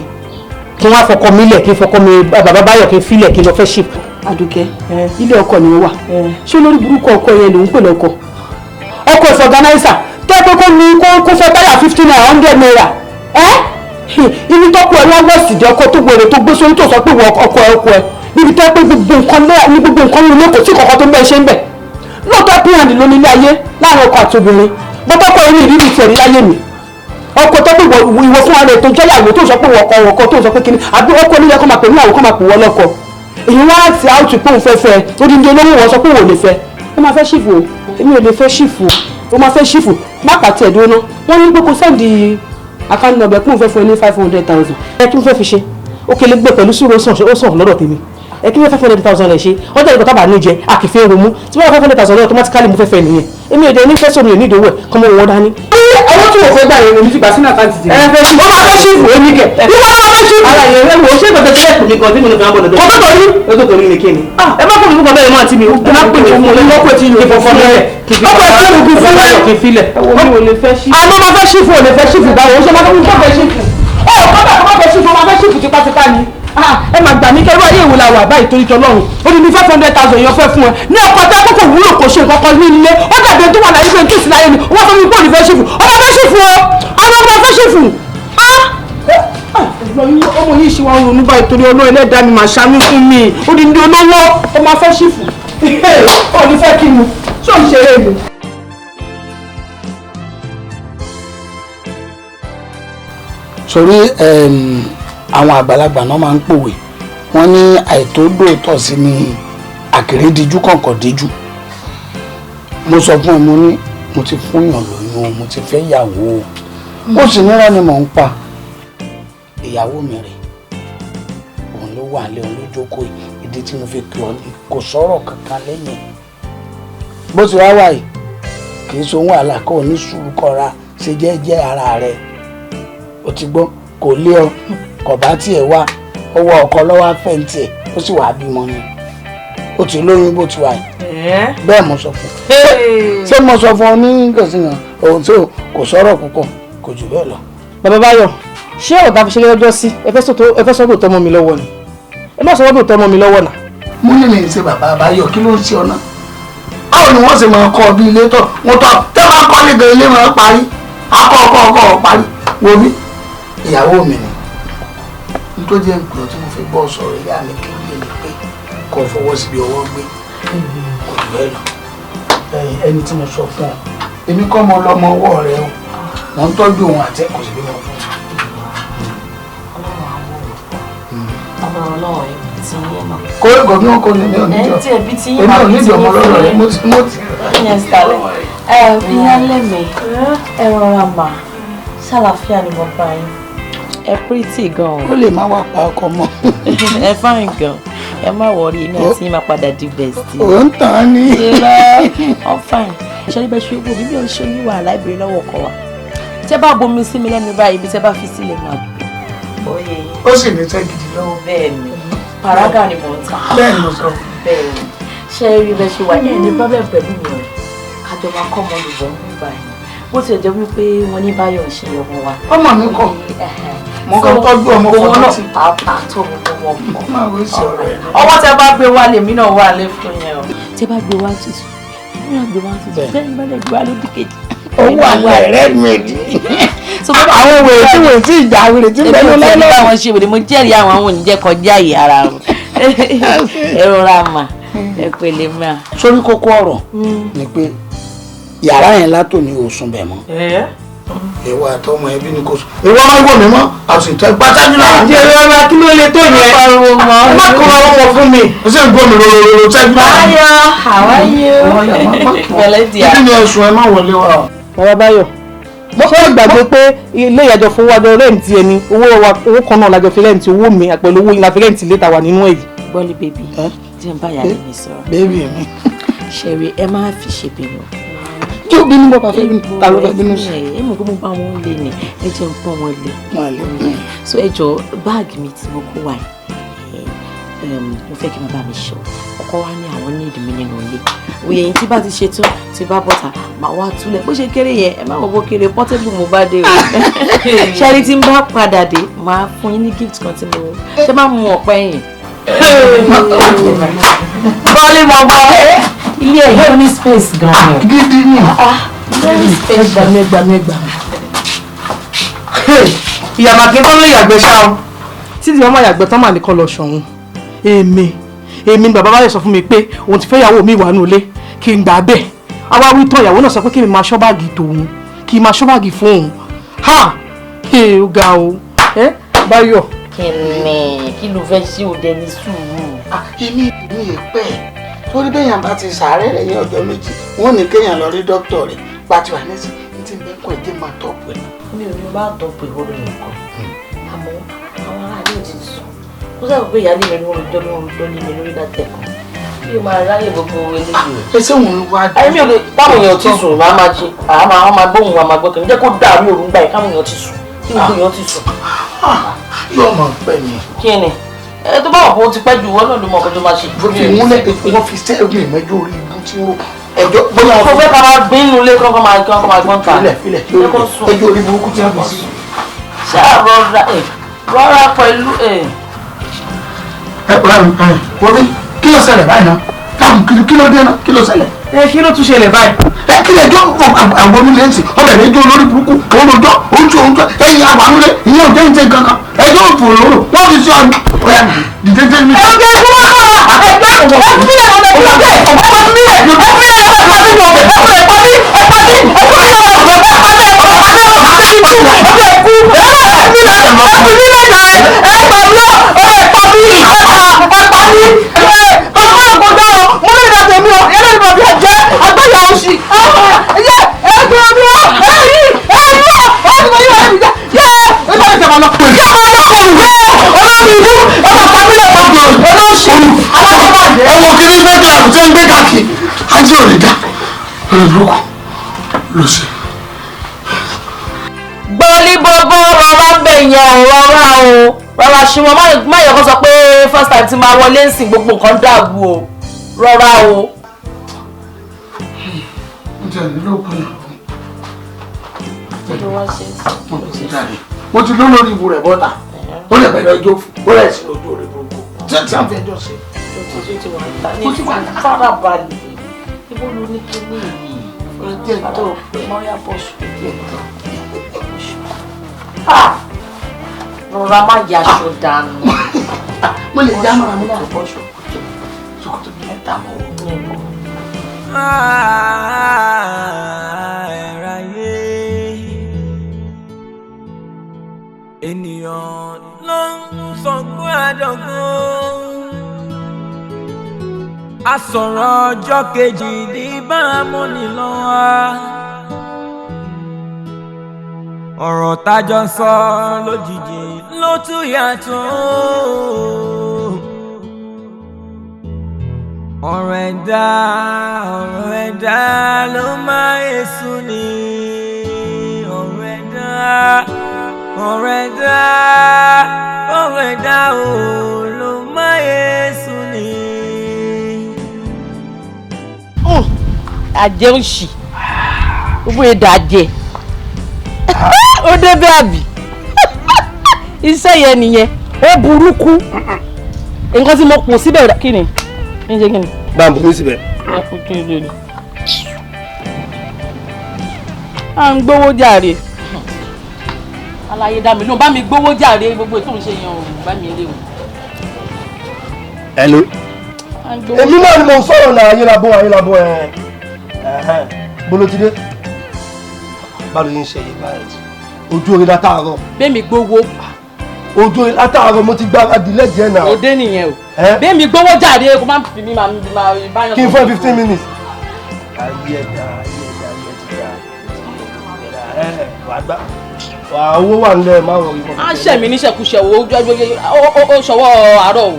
kí wọ́n á fọkọ mi lẹ̀, kí n fọkọ mi bàbá Báyọ̀, kí n filẹ̀, kí n lọ fẹ́ chief? Àdùkẹ́, ilé ọkọ ni wọ́n wà. Ṣé olórí burúkú ọkọ yẹn lòún pè lọ́kọ? Ọkọ ìfọ̀gánáísà tẹ́ pé kó ní kó fẹ́ táyà 50 naira, 100 naira ẹ́. Ibi tọ́kọ ẹ̀ wọ́n wọ̀sì dé, ọkọ tó gbèrè tó gbé sórí, tó sọ pé ọkọ ẹ, ọkọ ẹ níbi tẹ́ pé gbogbo nǹkan ní gbogbo nǹkan nílé, kò sí kankan tó ń bẹ́ẹ̀ ṣe ń bẹ̀. Lóòótọ́, pínyàndì ló nílé ayé láàrin ọkọ àti obìnrin, bọ́tọ́kọ ẹ̀ ní ìrírí tiẹ̀ ní láyé mi. Ọkọ tó pé ìwọ fún ara ẹ̀ tó jẹ́ ìyàwó, tó sọ pé ọkọ ọkọ, tó sọ pé kíní àbí ọkọ nílẹ̀ kọ́ máa pè níyàwó, kọ́ máa pè wọ́n lọ́kọ. Èyí wá ti áùtù pé òun fẹ́ fẹ́ odindi olówó, wọ́n sọ pé òun ò lè fẹ́. Ó máa fẹ́ chief o. Èmi ò lè fẹ́ chief o. Ó máa fẹ́ chief. Má pàtẹ́ ẹ̀dúró ná. Wọ́n ní pé kó send account number, pé òun fẹ́ fún ẹ ní 500,000. Ẹ kí n fẹ́ fi ṣe? Ó kele gbé pẹ̀lú sùúrù, ó sàn, ó sàn lọ́dọ̀ tèmi. Ẹ kí ni 500,000 lẹ ṣe? Ọjọ́ ìgbà tábà ní jẹ àkìfẹ́ romú tí wọ́n 500,000 lọ automatically mo fẹ́ fẹ́ nìyẹn. Èmi ò dé ní fẹ́sọ̀ mi ò ní ìdòwò ẹ̀ kọ́ mọ́ wọn dání. Owó tí mo fẹ́ gbà yẹn èmi ti gbà sínú àkáǹtì tèmi. Ẹ fẹ́ ṣí Ó máa fẹ́ ṣífù èmi kẹ̀. Bí wọ́n máa fẹ́ ṣífù. Ara yẹn wò ó ṣé ìgbà tó ṣe ẹ̀kùn mi kan tí mo ní fi máa bọ̀ lọ́dọ̀. Kò tó torí. Ó tó torí ni kí ni. Ẹ má pè mí fún kan bẹ́ẹ̀ mọ́ àǹtí mi. Ẹ má pè mí fún mi. Lọ́pọ̀ tí yóò fọ́fọ́ lẹ́rẹ̀. Ọkọ̀ tí yóò kú fún lẹ́rẹ̀. Kí n filẹ̀. Mi ò lè fẹ́ ṣífù. Àná máa fẹ́ ṣífù ò lè fẹ́ ṣífù báwo? Ó ṣe máa fẹ́ ṣífù. Ó kọ́dà kó má fẹ́ ṣífù, ó máa fẹ́ ṣífù tipátipá ni. Ẹ máa gbà mí kẹrú ayé ìwò la wà báyìí torí tọlọ́run. Ó ní ní 500,000 èèyàn fẹ́ fún ẹ ní ọkọ̀ tí akókò wúlò kò ṣe nǹkan kan ní ilé. Ó dàbí ẹni tó wà láyé pé tó sì láyé ni. Wọ́n sọ fún mi pé òní fẹ́ ṣífù. Ọmọ fẹ́ ṣífù o, ọmọ ọmọ fẹ́ ṣífù. Ọmọ yìí ṣe wá ń ronú báyìí torí Ọlọ́run ẹlẹ́dàá mi máa ṣàánú fún mi. Ó ní ní olówó ó máa fẹ́ ṣífù. Ó ní fẹ́ kí mi ṣó ń ṣeré mi. Sórí àwọn àgbàlagbà náà máa ń pòwe, wọ́n ní àìtódòótọ́ sí ni àkèrè díjú kọ̀ọ̀kan díjú. Mo sọ fún ẹ, mo ní mo ti fún yàn lóyún, mo ti fẹ́ yàwó, ó sì nírọ́ ni mò ń pa. Ìyàwó mi rè, òun ló wà lé, òun ló jókòó. Ìdí tí mo fi pè ọ́ ni kò sọ̀rọ̀ kankan lẹ́yìn bó ti wá wà yìí. Kì í sohun wàhálà, kó o ní sùúrù kọ́ra ṣe jẹ́jẹ́ ara rẹ̀. O ti gbọ́, kò lé ọ, kò bá tiẹ̀ wá owó ọkọ lọ́wọ́ fẹ́ǹtì ẹ̀, ó sì wàá bímọ ni, ó ti lóyún bó ti wà yìí. Bẹ́ẹ̀ mo sọ fún ọ. Ṣé mo sọ fún ọ ní kòsìyàn ohun tí kò sọ̀rọ̀ púpọ̀ kò jù bẹ́ẹ̀ lọ. Bàbá Báyọ̀, ṣé ọ̀tá fi ṣe lọ́jọ́ sí ẹ fẹ́ sọ́dọ̀ tọmọ mi lọ́wọ́ ni? Ẹ má sọ́dọ̀ tọmọ mi lọ́wọ́ náà. Mo ní mi ṣe bàbá Báyọ̀, kí ló ń ṣe ọ náà? Báwo ni wọ́n sì máa kọ́ bí ilé tọ̀ wọ́n tọ́ tẹ́ máa kọ́ nígbà ilé máa parí akọ́ ọkọ́ ọkọ́ parí. Wo bí ìyàwó mi ni n tó jẹ́ nǹkan tí mo fi gbọ́ sọ̀rọ̀ ìyá mi kí n lè ní pé kò fọwọ́ síbi ọwọ́ gbé, kò jù bẹ́ẹ̀ lọ. Ẹni tí mo sọ fún ọ, èmi kọ́ mo lọ́mọ ọwọ́ rẹ o, mo ń tọ́jú òun àti kò sí bí mo fún un. Kó gòmí wọn kò ní mi ò ní jọ, èmi ò ní jọ ọmọ lọ́rọ̀ rẹ mo ti. Ìyá lẹ́mí, ẹ rọra mà, ṣàlàáfíà ni mo bá yín. Ẹ pretty gan. Ó lè má wà pa ọkọ mọ́. Ẹ fine gan. Ẹ má wọrí, èmi àti yín máa padà di bestie. Ò ń tàn án ní. Ọ fine. Ṣé ní bẹ́ẹ̀ ṣe wò mí bí ó ń ṣe oníwà láìbèrè lọ́wọ́ ọkọ wa? Tẹ́ bá bomi sí mi lẹ́nu báyìí, ibi tẹ́ bá fi sílẹ̀ máa bọ̀. Ó sì ní tẹ́ gidi lọ́wọ́. Bẹ́ẹ̀ni, paraga ni mò ń ta. Bẹ́ẹ̀ni mo sọ. Bẹ́ẹ̀ni, ṣé rí bẹ́ẹ̀ ṣe wà ní ẹni problem pẹ̀lú mi o? Kájọ máa kọ́ ọmọ olùbọ̀ ń bí báyìí. Bó tilẹ̀ jẹ́ wípé wọ́n ní Báyọ̀ ń ṣe ọmọ wa. Ọmọ mi kọ. Mo kàn tọ́jú ọmọ Òun náà fọdọ́ pàápàá tó gbogbo wọn pọ̀. Máa wé sí ọ̀rọ̀ ẹ̀. Ọwọ́ tẹ bá gbé wá lèmi náà wà lé fún yẹn o. Tẹ bá gbé wá tutù, èmi náà gbé wá tutù, bẹ́ẹ̀ ni bá lè gbé wá lódì kejì. Owó àlẹ́ rẹ̀ mi ni. Àwọn wèrè tí wèrè tí ìjà wèrè tí Èmi bẹ́ẹ̀ ò tẹ̀lé lọ́lọ́. báwọn ṣe wèrè, mo jẹ́rìí àwọn àwọn oníjẹ́ kọjá ìyá ara wọn. Ẹ rọra mà, ẹ pẹ̀lẹ́ mà. Sórí kókó ọ̀rọ̀ ni pé yàrá yẹn látòní ò sùn bẹ̀ mọ́. Ìwọ àtọmọ ẹbí ni kò sùn. Ìwọ máa ń wò mí mọ́, àsìtẹ́ gbájájú náà. Ǹjẹ́ rọra kí ló lè tó yẹn? Ẹ má kó ọmọ fún mi. Ó sì ń gbọ́ mi rororo sẹ́jú náà. Báyọ̀, how are you? Pẹ̀lẹ́ díà. Kí ni ẹ̀sùn ẹ má wọlé wa o? Bàbá Báyọ̀, mo fẹ́ gbàgbé pé ilé ìyàjọ fún wájọ rẹ́ǹtì ẹni owó kan náà lájọ fi rẹ́ǹtì owó mi pẹ̀lú owó la fi rẹ́ǹtì létà wà nínú èyí. Gbọ́lí bèbí, jẹ́ ń bá ìyá mi sọ̀rọ̀. Bébì mi. Ṣẹ̀rí, ẹ má fi ṣe bínú. Tí ó bínú bọ́ bá fẹ́ bínú, ta ló fẹ́ bínú sí? Ẹ mọ̀ pé mo bá wọn lé ni, ẹ jẹ́ ń pọ́n wọn lé. Máa lè. So ẹ jọ báàgì mi tí mo kó wá yìí, mo fẹ́ kí bàbá mi ṣọ. Ọkọ wa ní àwọn ní ìdùnnú nínú ilé. Òye yìí tí bá ti ṣe tán, tí bá bọ́ta, màá wá túlẹ̀. Bó ṣe kéré yẹn, ẹ má wọ bó kéré, portable mo bá dé o. Ṣẹ́rí tí ń bá padà dé, màá fún yín ní gift kan tí mo ṣe máa mú ọ̀pẹ́ yìí. Bọ́lí mọ̀ bọ́. Ilé ẹ̀ yóò ní space gan-an. Gidi ni. Very space. Ẹgbà mi, ẹgbà mi, ẹgbà mi. Ìyá màkì kọ́ ló yàgbẹ́ ṣá o. Títí wọn máa yàgbẹ́ tán mà nìkan lọ ṣọ̀hún. Èmi èmi ni bàbá Báyọ̀ sọ fún mi pé òun ti fẹ́ ìyàwó mi wà nù ilé kí n gbà bẹ́ẹ̀. Àwa wí tán, ìyàwó náà sọ pé kí n máa ṣọ́ báàgì tòun, kí n máa ṣọ́ báàgì fún òun. Ha! Ee, ó ga o. Ẹ Báyọ̀. Kí ni kí ló fẹ́ ṣe òde ní sùúrù? Èmi mi ì pẹ́ torí bẹ́yàn bá ti sàárẹ̀ rẹ̀ ní ọjọ́ méjì, wọ́n ní kéèyàn lọ rí dókítà rẹ̀ pàtó àníṣe ní ti bẹ́ẹ̀ kọ́ ẹ̀jẹ̀ máa tọ́pù ẹ̀. Mi ò ní bá tọ́pù ìwọ́rọ̀ nìkan, àmọ́ àwọn aráàlú ti sùn. Ó sábà pé ìyáálé mi ló ń rojọ́ ló ń rojọ́ lé mi lórí látẹ̀kọ́. Kí o máa ráyè gbogbo eléyìí o. Ẹ ṣé òun wá. Àyẹ̀mí ò lè táwọn èèyàn ti sùn máa máa jí àá máa máa gbóhùn wa máa gbọ́ kìíní jẹ́ kó dàrú òru ńgbà yìí káwọn èèyàn ti sùn kí gbogbo èèyàn ti sùn. Yóò mọ̀ pẹ́ mi. Kí ni? Ẹ tó bá wà pé ó ti pẹ́ jù wọ́n náà ló mọ̀ ọkọ tó máa ṣe. Fi múlẹ̀ wọ́n fi sẹ́ẹ̀gùn ìmẹ́jọ orí ibú tí ó ẹjọ́ bóyá Kò fẹ́ ká máa gbé inú ilé kọ́kọ́ máa kọ́kọ́ máa gbọ́n ta. Filẹ̀ filẹ̀ ẹjọ́ orí burúkú tí wọ́n fi sí. Ṣáà rọra ẹ̀ rọra pẹ̀lú ẹ̀. Ẹ wọ́n bí kí ló ṣẹlẹ̀ báyìí náà? Káàmù kí ló dé náà? Kí ló ṣẹlẹ̀? Ẹ kí ló tún ṣẹlẹ̀ báyìí? Ẹ kí lè jọ àwọn onílé ń sìn ọbẹ̀ lè jó olórí burúkú òun ló jọ òun tí òun tó ẹ̀yìn àwọn onílé ìyẹn ò jẹ́ ìjẹ́ kankan ẹjọ́ òfò lóró wọ́n fi sí ọ̀nà ọ̀yà dìde dé mi. Ẹ jẹ́ kí wọ́n kọ́ ẹgbẹ́ ẹ̀fílẹ̀ ọ̀nà ìgbàgbé ẹ̀fílẹ̀ ẹ̀fílẹ̀ Ẹwọ kiri fẹ́ bí àbúté ń gbé káàkiri ajé ò lè dá lórí burúkú ló ṣe. Gbọ́lí bọ́bọ́ rọra ń bẹ̀ yẹn o rọra o rọra ṣe wọn má yẹ kó sọ pé first time ti máa wọlé ń sìn gbogbo nǹkan dàrú o rọra o. N tẹ̀ nílò kún mo ti lọ lórí ibu rẹ̀ bọ́ta ó lè bẹ̀rẹ̀ ọjọ́ ó lè sí ojú orí burúkú tí tí a fi ẹjọ́ ṣe. Ó ti wà ní farabalẹ̀ ibo ló ní kíní yìí díẹ̀ tó mọ́yá bọ́ṣù díẹ̀ tó rọra má yaṣọ dànù. Mo lè já mọ́ra mi láti bọ́ṣù ṣòkòtò mi mẹ́ta mọ́ wọ́n. Ẹ̀ráyé ènìyàn ló ń sọgbọ́n àdọ́gbọ́n a sọ̀rọ̀ ọjọ́ kejì ní bámúni lọ́wọ́ ọ̀rọ̀ tájọ ń sọ lójijì ló tún yàtọ̀ ọ̀rọ̀ ẹ̀dá ló máa èso ni ọ̀rọ̀ ẹ̀dá ò ló máa èso ni. Àjẹ́ ń ṣì gbogbo èdè àjẹ́ ó débẹ̀ àbí iṣẹ́ yẹn nìyẹn ó burúkú nǹkan tí mo kù síbẹ̀ kí ni ń ṣe kí ni. Bá ń bomi síbẹ̀. À ń gbowó jàre aláyé dá mi lóhùn bá mi gbowó jàre gbogbo ètò ìṣe yẹn ò bá mi léwu. Hello. Èmi náà ni mò ń sọ̀rọ̀ náà ayélabó ayélabó ẹ̀ bolo ti dé báwo ni ń ṣe yìí báyìí ojú orin látàárọ̀. Bẹ́ẹ̀mi gbowó. Ojú orin látàárọ̀ mo ti gbáradì lẹ́jẹ̀ẹ́ náà. Òde nìyẹn o. Bẹ́ẹ̀mi gbowó jáde kó má fi mi máa báyọ̀. Kí n fún ẹ 15 minutes. Ayé ẹ̀dá ayé ẹ̀dá ayé ẹ̀dá ẹ̀ wà gbá wà owó wà nílẹ̀ má wọ̀ rí. Á ṣẹ̀ mí níṣẹ̀kúṣẹ̀ wo ó ṣọwọ́ àárọ̀ o.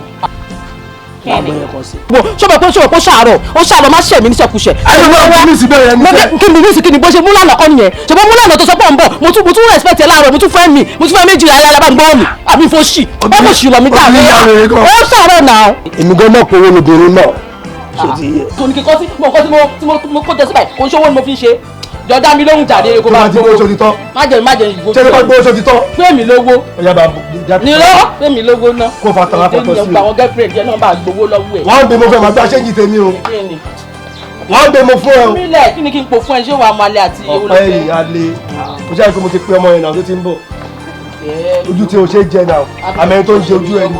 Ṣọ́bọ̀ pé ṣọ́bọ̀ pé ṣàárọ̀ ó ṣàárọ̀ má ṣẹ̀ mí níṣẹ̀kúṣẹ̀. Ayé náà kí ni síbẹ̀ yẹn níṣẹ́. Kí ni níṣẹ́ kí ni bó ṣe mú lànà kọ́ nìyẹn ṣùgbọ́n mú lànà tó sọ pé ń bọ̀ mo tún respect ẹ láàárọ̀ mo tún fẹ́ mi mo tún fẹ́ méjì ayé alábàgbọ́ mi àbí fo ṣì ó kò ṣì lọ mí dà mí ó ṣàárọ̀ náà. Èmi gan mọ̀ pé owó lobìnrin náà ṣe ti yẹ. Tòní kíkọ́ sí mo kọ́ tí mo kó jẹ síbẹ̀ kò ń ṣòwò ni mo fi ń ṣe jọ dá mi lóhùn jáde kó bá gbowó. Tó bá ti gbowó tọ́. Má jẹ má jẹ ìgbó. Ṣé bá gbowó ti tọ́. Pé mi lówó. Ọ̀yá bá ní lọ́wọ́ pé mi lówó ná. Kó fa tàrà fọ́tọ̀ sí i. Àwọn girlfriend yẹn náà bá gbowó lọ́wọ́ ẹ̀. Wọ́n á gbé mo fẹ́ máa gbá ṣéǹjì tèmi o. Wọ́n á gbé mo fún ẹ o. Mílẹ̀ kí ni kí n pò fún ẹ ṣé wàá máa lé àti ewu lọ́fẹ́. Ọ̀pẹ́ yìí á lé. Mo ṣáà pé mo ti pe ọmọ yẹn náà tó ti ń bọ̀. Ojú tí o ṣe jẹ náà àmọ́ ẹni tó ń jẹ ojú ẹni.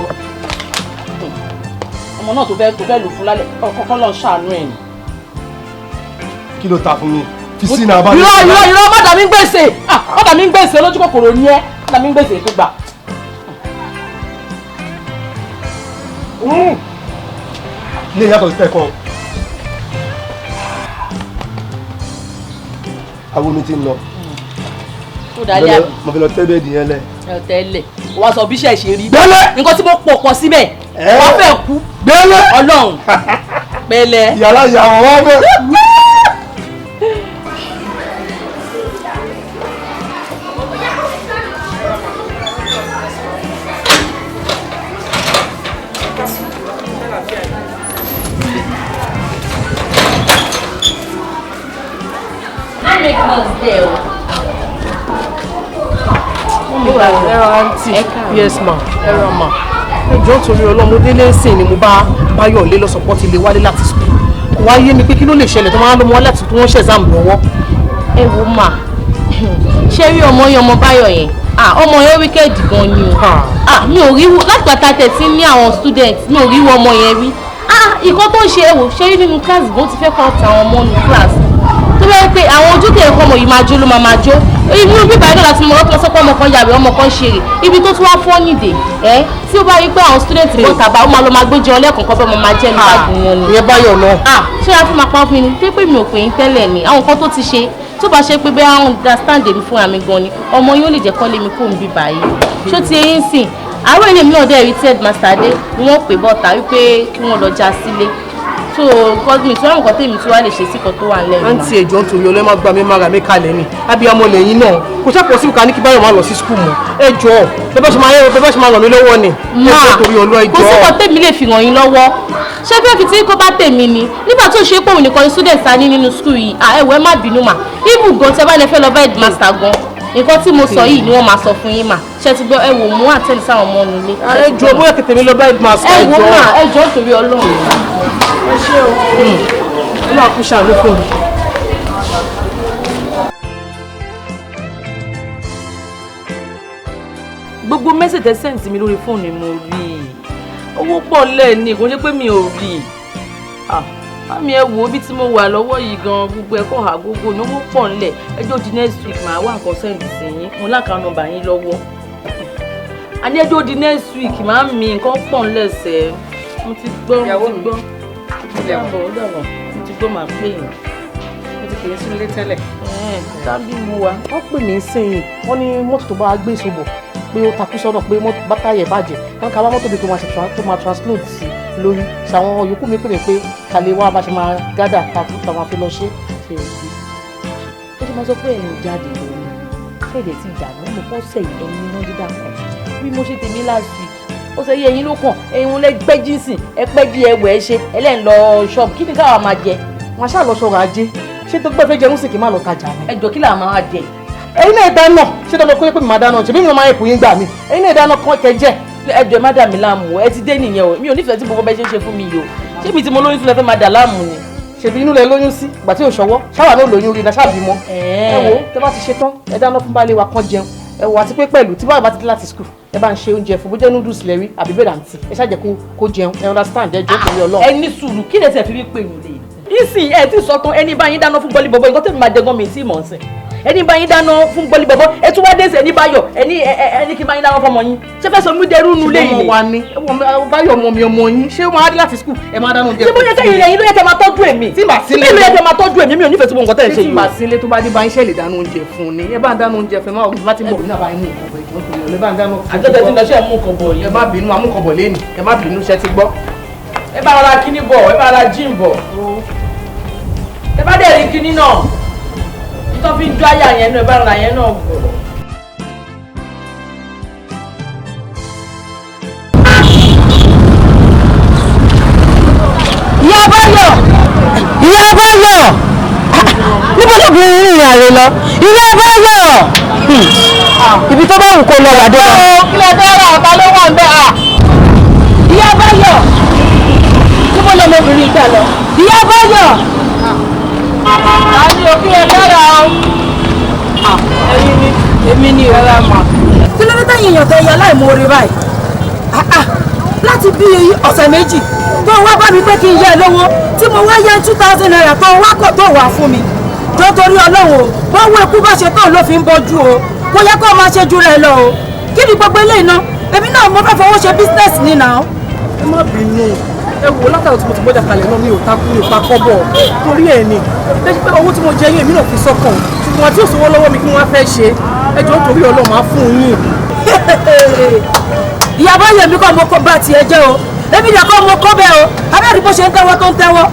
Ọmọ náà tó fẹ́ lò fún lálẹ́ kọ́kọ́ lọ ṣàánú ẹ̀ ni. Kí ló ta fún mi? Fisina bá. Irọ́ irọ́ irọ́ má dà mí gbèsè má dà mí gbèsè lójú kòkòrò ni ẹ má dà mí gbèsè tó gbà. Ilé ìyàtọ̀ sí ẹ̀kọ́. Awo mi ti ń lọ. Tó dalẹ́ àbí. Mo fi lọ tẹ́ bẹ́ẹ̀dì yẹn lẹ̀. Tẹ́lẹ̀ wàá sọ bí iṣẹ́ ṣe rí. Délé. Nǹkan tí mo pọ̀ pọ̀ síbẹ̀ wàá fẹ́ kú. Délé. Ọlọ́run pẹ̀lẹ́. Yàrá ìyàwó wa bẹ́ẹ̀. Make us there o. Yes ma, ẹ rà ma. Ẹ jọ̀ọ́ torí ọlọ́mọdé lẹ́sìn ni mo bá Báyọ̀ lé lọ́sọ̀pọ̀ ti lè wálé láti school. Kò wá yé mi pé kí ló lè ṣẹlẹ̀ tó máa ń lọ́mọ wálé àti tó wọ́n ṣe exam lọ́wọ́. Ẹ wo mà, ṣé rí ọmọ yẹn, ọmọ Báyọ̀ yẹn, ọmọ yẹn wicked gan ni o. Mi ò rí láti gbàtà tẹ̀sí ní àwọn student, mi ò rí ọmọ yẹn rí. Ìkan tó ń ṣe, ẹ wò, ṣé rí nínú class gan ti fẹ́ kọ́ ta àwọn ọmọ nínú class tó bẹ́ẹ̀ pé àwọn ojú tẹ̀ ẹ̀kọ́ ọmọ yìí máa jó ló máa máa jó. Inú bíbá yìí náà láti mọ ọtún sọpọ́ ọmọ kan yàwé, ọmọ kan ṣeré ibi tó tún wá fọ́ nìdè ẹ́ tí ó bá rí pé àwọn student bọ́ tàbá ó máa lọ máa gbójú ọlẹ́kọ̀ọ́kọ́ bẹ́ẹ̀ máa jẹ́ nípa gbìyànjú ni. Ìyẹn Báyọ̀ náà. Ṣé a fún máa pa fún mi ni pé mi ò pè yín tẹ́lẹ̀ ni àwọn nǹkan tó ti ṣe tó bá ṣe pé bẹ́ẹ̀ àwọn understand èmi fúnra mi gan ni ọmọ yóò lè jẹ́ kọ́ lé mi kó ń bí báyìí. Ṣó ti eyín sìn àárọ̀ ilé mi náà dẹ̀ rí tí headmaster dé ni wọ́n pè bọ́ta wípé kí wọ́n lọ já sílé. So godwin tí wọn kàn tèmi tí wàá lè ṣe síkọ tó wà lẹ́yìn. Àǹtí ẹ̀jọ̀ ń torí ọlọ́mọ gba mi mára mi kalẹ̀ ni abiyamọ lẹ́yìn náà kò ṣàpọ̀ sí ìkànnì kí Báyọ̀ máa lọ sí skul mọ́. Ẹ jọ̀ọ́ bẹ́ẹ̀ bá ṣe máa yẹ bẹ́ẹ̀ bá ṣe máa ràn mí lọ́wọ́ ni. Ẹ jọ̀ọ́ torí ọlọ́ ẹ kò jọ̀ọ́. síkọ tèmi lè fi ràn yín lọ́wọ́. Ṣé fẹ́ẹ́ fi tí kò bá tèmi ni nígbà tó ṣe pé òun nìkan ni student ta ní nínú skul yìí. Ẹ̀wọ̀ ẹ má bínú mà, ibù gan tẹ bá lè fẹ́ lọ bá headmaster gan, nǹkan tí mo sọ yìí ni wọ́n máa sọ fún yín mà. Ṣe ti gbọ́? Ẹ wò mú àtẹ̀lé sáwọn ọmọ nílé. Ẹ jọ̀ọ́ bóyá tètè mi lọ bá headmaster. Ẹ ẹ wò jọ̀ọ́. mà, ẹ jọ̀ọ́ torí Ọlọ́run. Ẹ ṣé o. Ọlọ́run kú ṣàánú fún mi. Gbogbo message tẹ́ send sí mi lórí fóònù ni mo rí i. Owó pọ̀ lẹ́ẹ̀ni, kò ṣe pé mi ò rí i. Mami ẹ wo bí tí mo wà lọ́wọ́ yìí gan, gbogbo ẹ̀kọ́ àgógó ni owó pọ̀ ńlẹ̀. Ẹjọ́ di next week màá wá nǹkan send sí yín. Mo lákàá nọ́mbà yín lọ́wọ́. Àní ẹjọ́ di next week màá mi nǹkan pọ̀ ńlẹ̀ sẹ́. Mo ti gbọ́, mo ti gbọ́. Dàbọ̀, dàbọ̀, mo ti gbọ́, màá pè yín. Mo ti pè é sínú ilé tẹ́lẹ̀. Tábí mu wa. Wọ́n pè mí sẹ́yìn, wọ́n ní mọ́tò tó bá gbé èso bọ̀ pé ó takú sọ́nà pé bátà yẹ̀ bàjẹ́. Wọ́n ká wá mọ́tò bí tó máa ṣe tó máa transload sí lórí. Ṣàwọn yòókù mi pè mí pé ká lè wá bá ṣe máa gádà tá máa fi lọ ṣe. Ó ti máa sọ pé ẹ̀yin ò jáde lórí. Ṣé èdè ti dànù? Mo kọ́ sẹ̀yìn ẹ̀yin iná dídà kan. Bí mo ṣe tèmi last week, ó ṣe yẹ ẹ̀yin ló kàn, ẹ̀yin lẹ gbẹ́ jíǹsì, ẹ pẹ́ jí ẹwẹ̀ ẹ ṣe, ẹlẹ́ń lọ ṣọ́ọ̀bù, kí ni káwa máa jẹ? Wọ́n ṣáà lọ ṣọ́ra ajé. Ṣé tó gbẹ́ fẹ́ jẹun sì kì í má lọ tajà ni? Ẹ jọ kí làá máa jẹ? Ẹ̀yin náà dáná, ṣé dandan kó yẹ pé mi máa dáná? Ṣèbí mi máa ń pè yín gbà mí. Ẹ̀yin náà dáná kán kẹ jẹ. Ẹ jọ̀ọ́ ẹ má dà mí láàmú, ẹ ti dé nìyẹn o. Mi ò nífẹ̀ẹ́ tí gbogbo bẹ́ẹ̀ ṣe ń ṣe fún mi yìí o. Ṣé mi tí mo lóyún sílẹ̀ fẹ́ máa dà láàmú ni? Ṣèbí inú lẹ lóyún sí, ìgbà tí ò ṣọwọ́, ṣáwà náà lóyún rí na ṣáà bímọ. Ẹ wo, tẹ bá ti ṣe tán, ẹ dáná fún baálé wa kán jẹun. Ẹ wo àti pé pẹ̀lú tí báwo bá ti dé láti school, ẹ bá ń ṣe oúnjẹ fún bó jẹ́ noodles lẹ́rí àbí bẹ́ẹ̀ dàntí. Ẹ ṣáà jẹ́ kó jẹun, ẹ understand, ẹ jọ̀ọ́ torí Ọlọ́run. Ẹ ní sùúrù, kí lè tẹ̀ fi mí pè mí lè? Ìsìn ẹ ti sọ tán, ẹni bá yín dáná fún gbọ́lí bọ̀bọ̀, nǹkan tẹ̀mí máa jẹ gan mi tí mò ń sìn. Ẹni bá yín dáná fún gbọ́lí bọ̀bọ̀, ẹ tún wá dé sí ẹni bá yọ, ẹni ẹni kí n bá yín dáná fọmọ yín. Ṣé fẹ́ sọ mí dẹrú nu lé yìí? Ọmọ wa ni, Báyọ̀ ọmọ mi ọmọ yín, ṣé wọ́n á dé láti school, ẹ máa dáná oúnjẹ. Ṣé bóyá kẹ́yìn ẹ̀yin ló yẹ kẹ́ máa tọ́jú èmi? Tí màá sílé. Ṣé ló yẹ kẹ́ máa tọ́jú èmi? Mi ò nífẹ̀ẹ́ sí gbogbo nǹkan tẹ́ ẹ̀ ṣe Ṣé tí yìí. màá sílé tó bá dé bá yín ṣe lè dáná oúnjẹ fún ni? Ẹ bá ń dáná oúnjẹ fún ẹ, má wọ́n bá ti bọ̀ nínú àbáyé mú nǹkan bọ̀ ìjọ torí Ọlọ́run, ẹ bá ń dáná fún Àjọ tẹ̀ tí ń lọ ṣe mú nǹkan bọ̀ yìí. Ẹ má bínú, amúkọ̀bọ̀ lẹ́nu, ẹ má bínú, ṣe ti gbọ́. Ẹ bá ra kíní bọ̀, ẹ bá ra jíìn bọ̀. Ẹ bá dẹ̀ rí kíní náà. Ìtọ́ fi ń jó àyà yẹn náà, ẹ bá ra yẹn náà bọ̀. Ìyá Báyọ̀, Ìyá Báyọ̀, níbo ló bí rìnrìn àrè lọ? Ìyá Báyọ̀, ibi tó bá wù kó lọ wà dé lọ. Kí lẹ fẹ́ rà? Ọ̀tá ló wà ń bẹ́ à. Ìyá Báyọ̀, níbo lọmọbìnrin gbà lọ? Ìyá Báyọ̀. Àní o, kí lẹ fẹ́ rà o? Ẹ̀yin ni, èmi ni ìrora mà. Kí ló dé tẹ̀yìn èèyàn tẹ ya láìmoore báyìí? Láti bí ọ̀sẹ̀ méjì tó wá bá mi pé kí n yá ẹ lówó, tí mo wá yá 2000 naira tó wá kọ̀ tó wà fún mi. Tó torí Ọlọ́run o, bọ́wọ́ ikú bá ṣe tán ló fi ń bọ́jú o, kò yẹ kó máa ṣe ju rẹ̀ lọ o. Kí ni gbogbo eléyìí ná? Èmi náà mo fẹ́ fowó ṣe business ní nà ó. Ẹ má bínú, ẹ wò látàrí tí mo ti gbọ́jà kalẹ̀ náà mi ò takú, mi ò pa kọ́bọ̀ torí ẹ̀ ni bẹ́ẹ̀ pé owó tí mo jẹ yín èmi náà fi sọ́kàn, ṣùgbọ́n àti òṣòwò lọ́wọ́ mi kí wọ́n á fẹ́ ṣe. Ẹ jọ̀ọ́ torí Ọlọ́run máa fún yín. Ìyá Báyọ̀, èmi kọ́ mo kó bá tiẹ̀ jẹ́ o, èmi dẹ̀ kọ́ mo kó bẹ́ẹ̀ o. Abẹ́rẹ́ bó ṣe ń tẹ́wọ́ tó ń tẹ́wọ́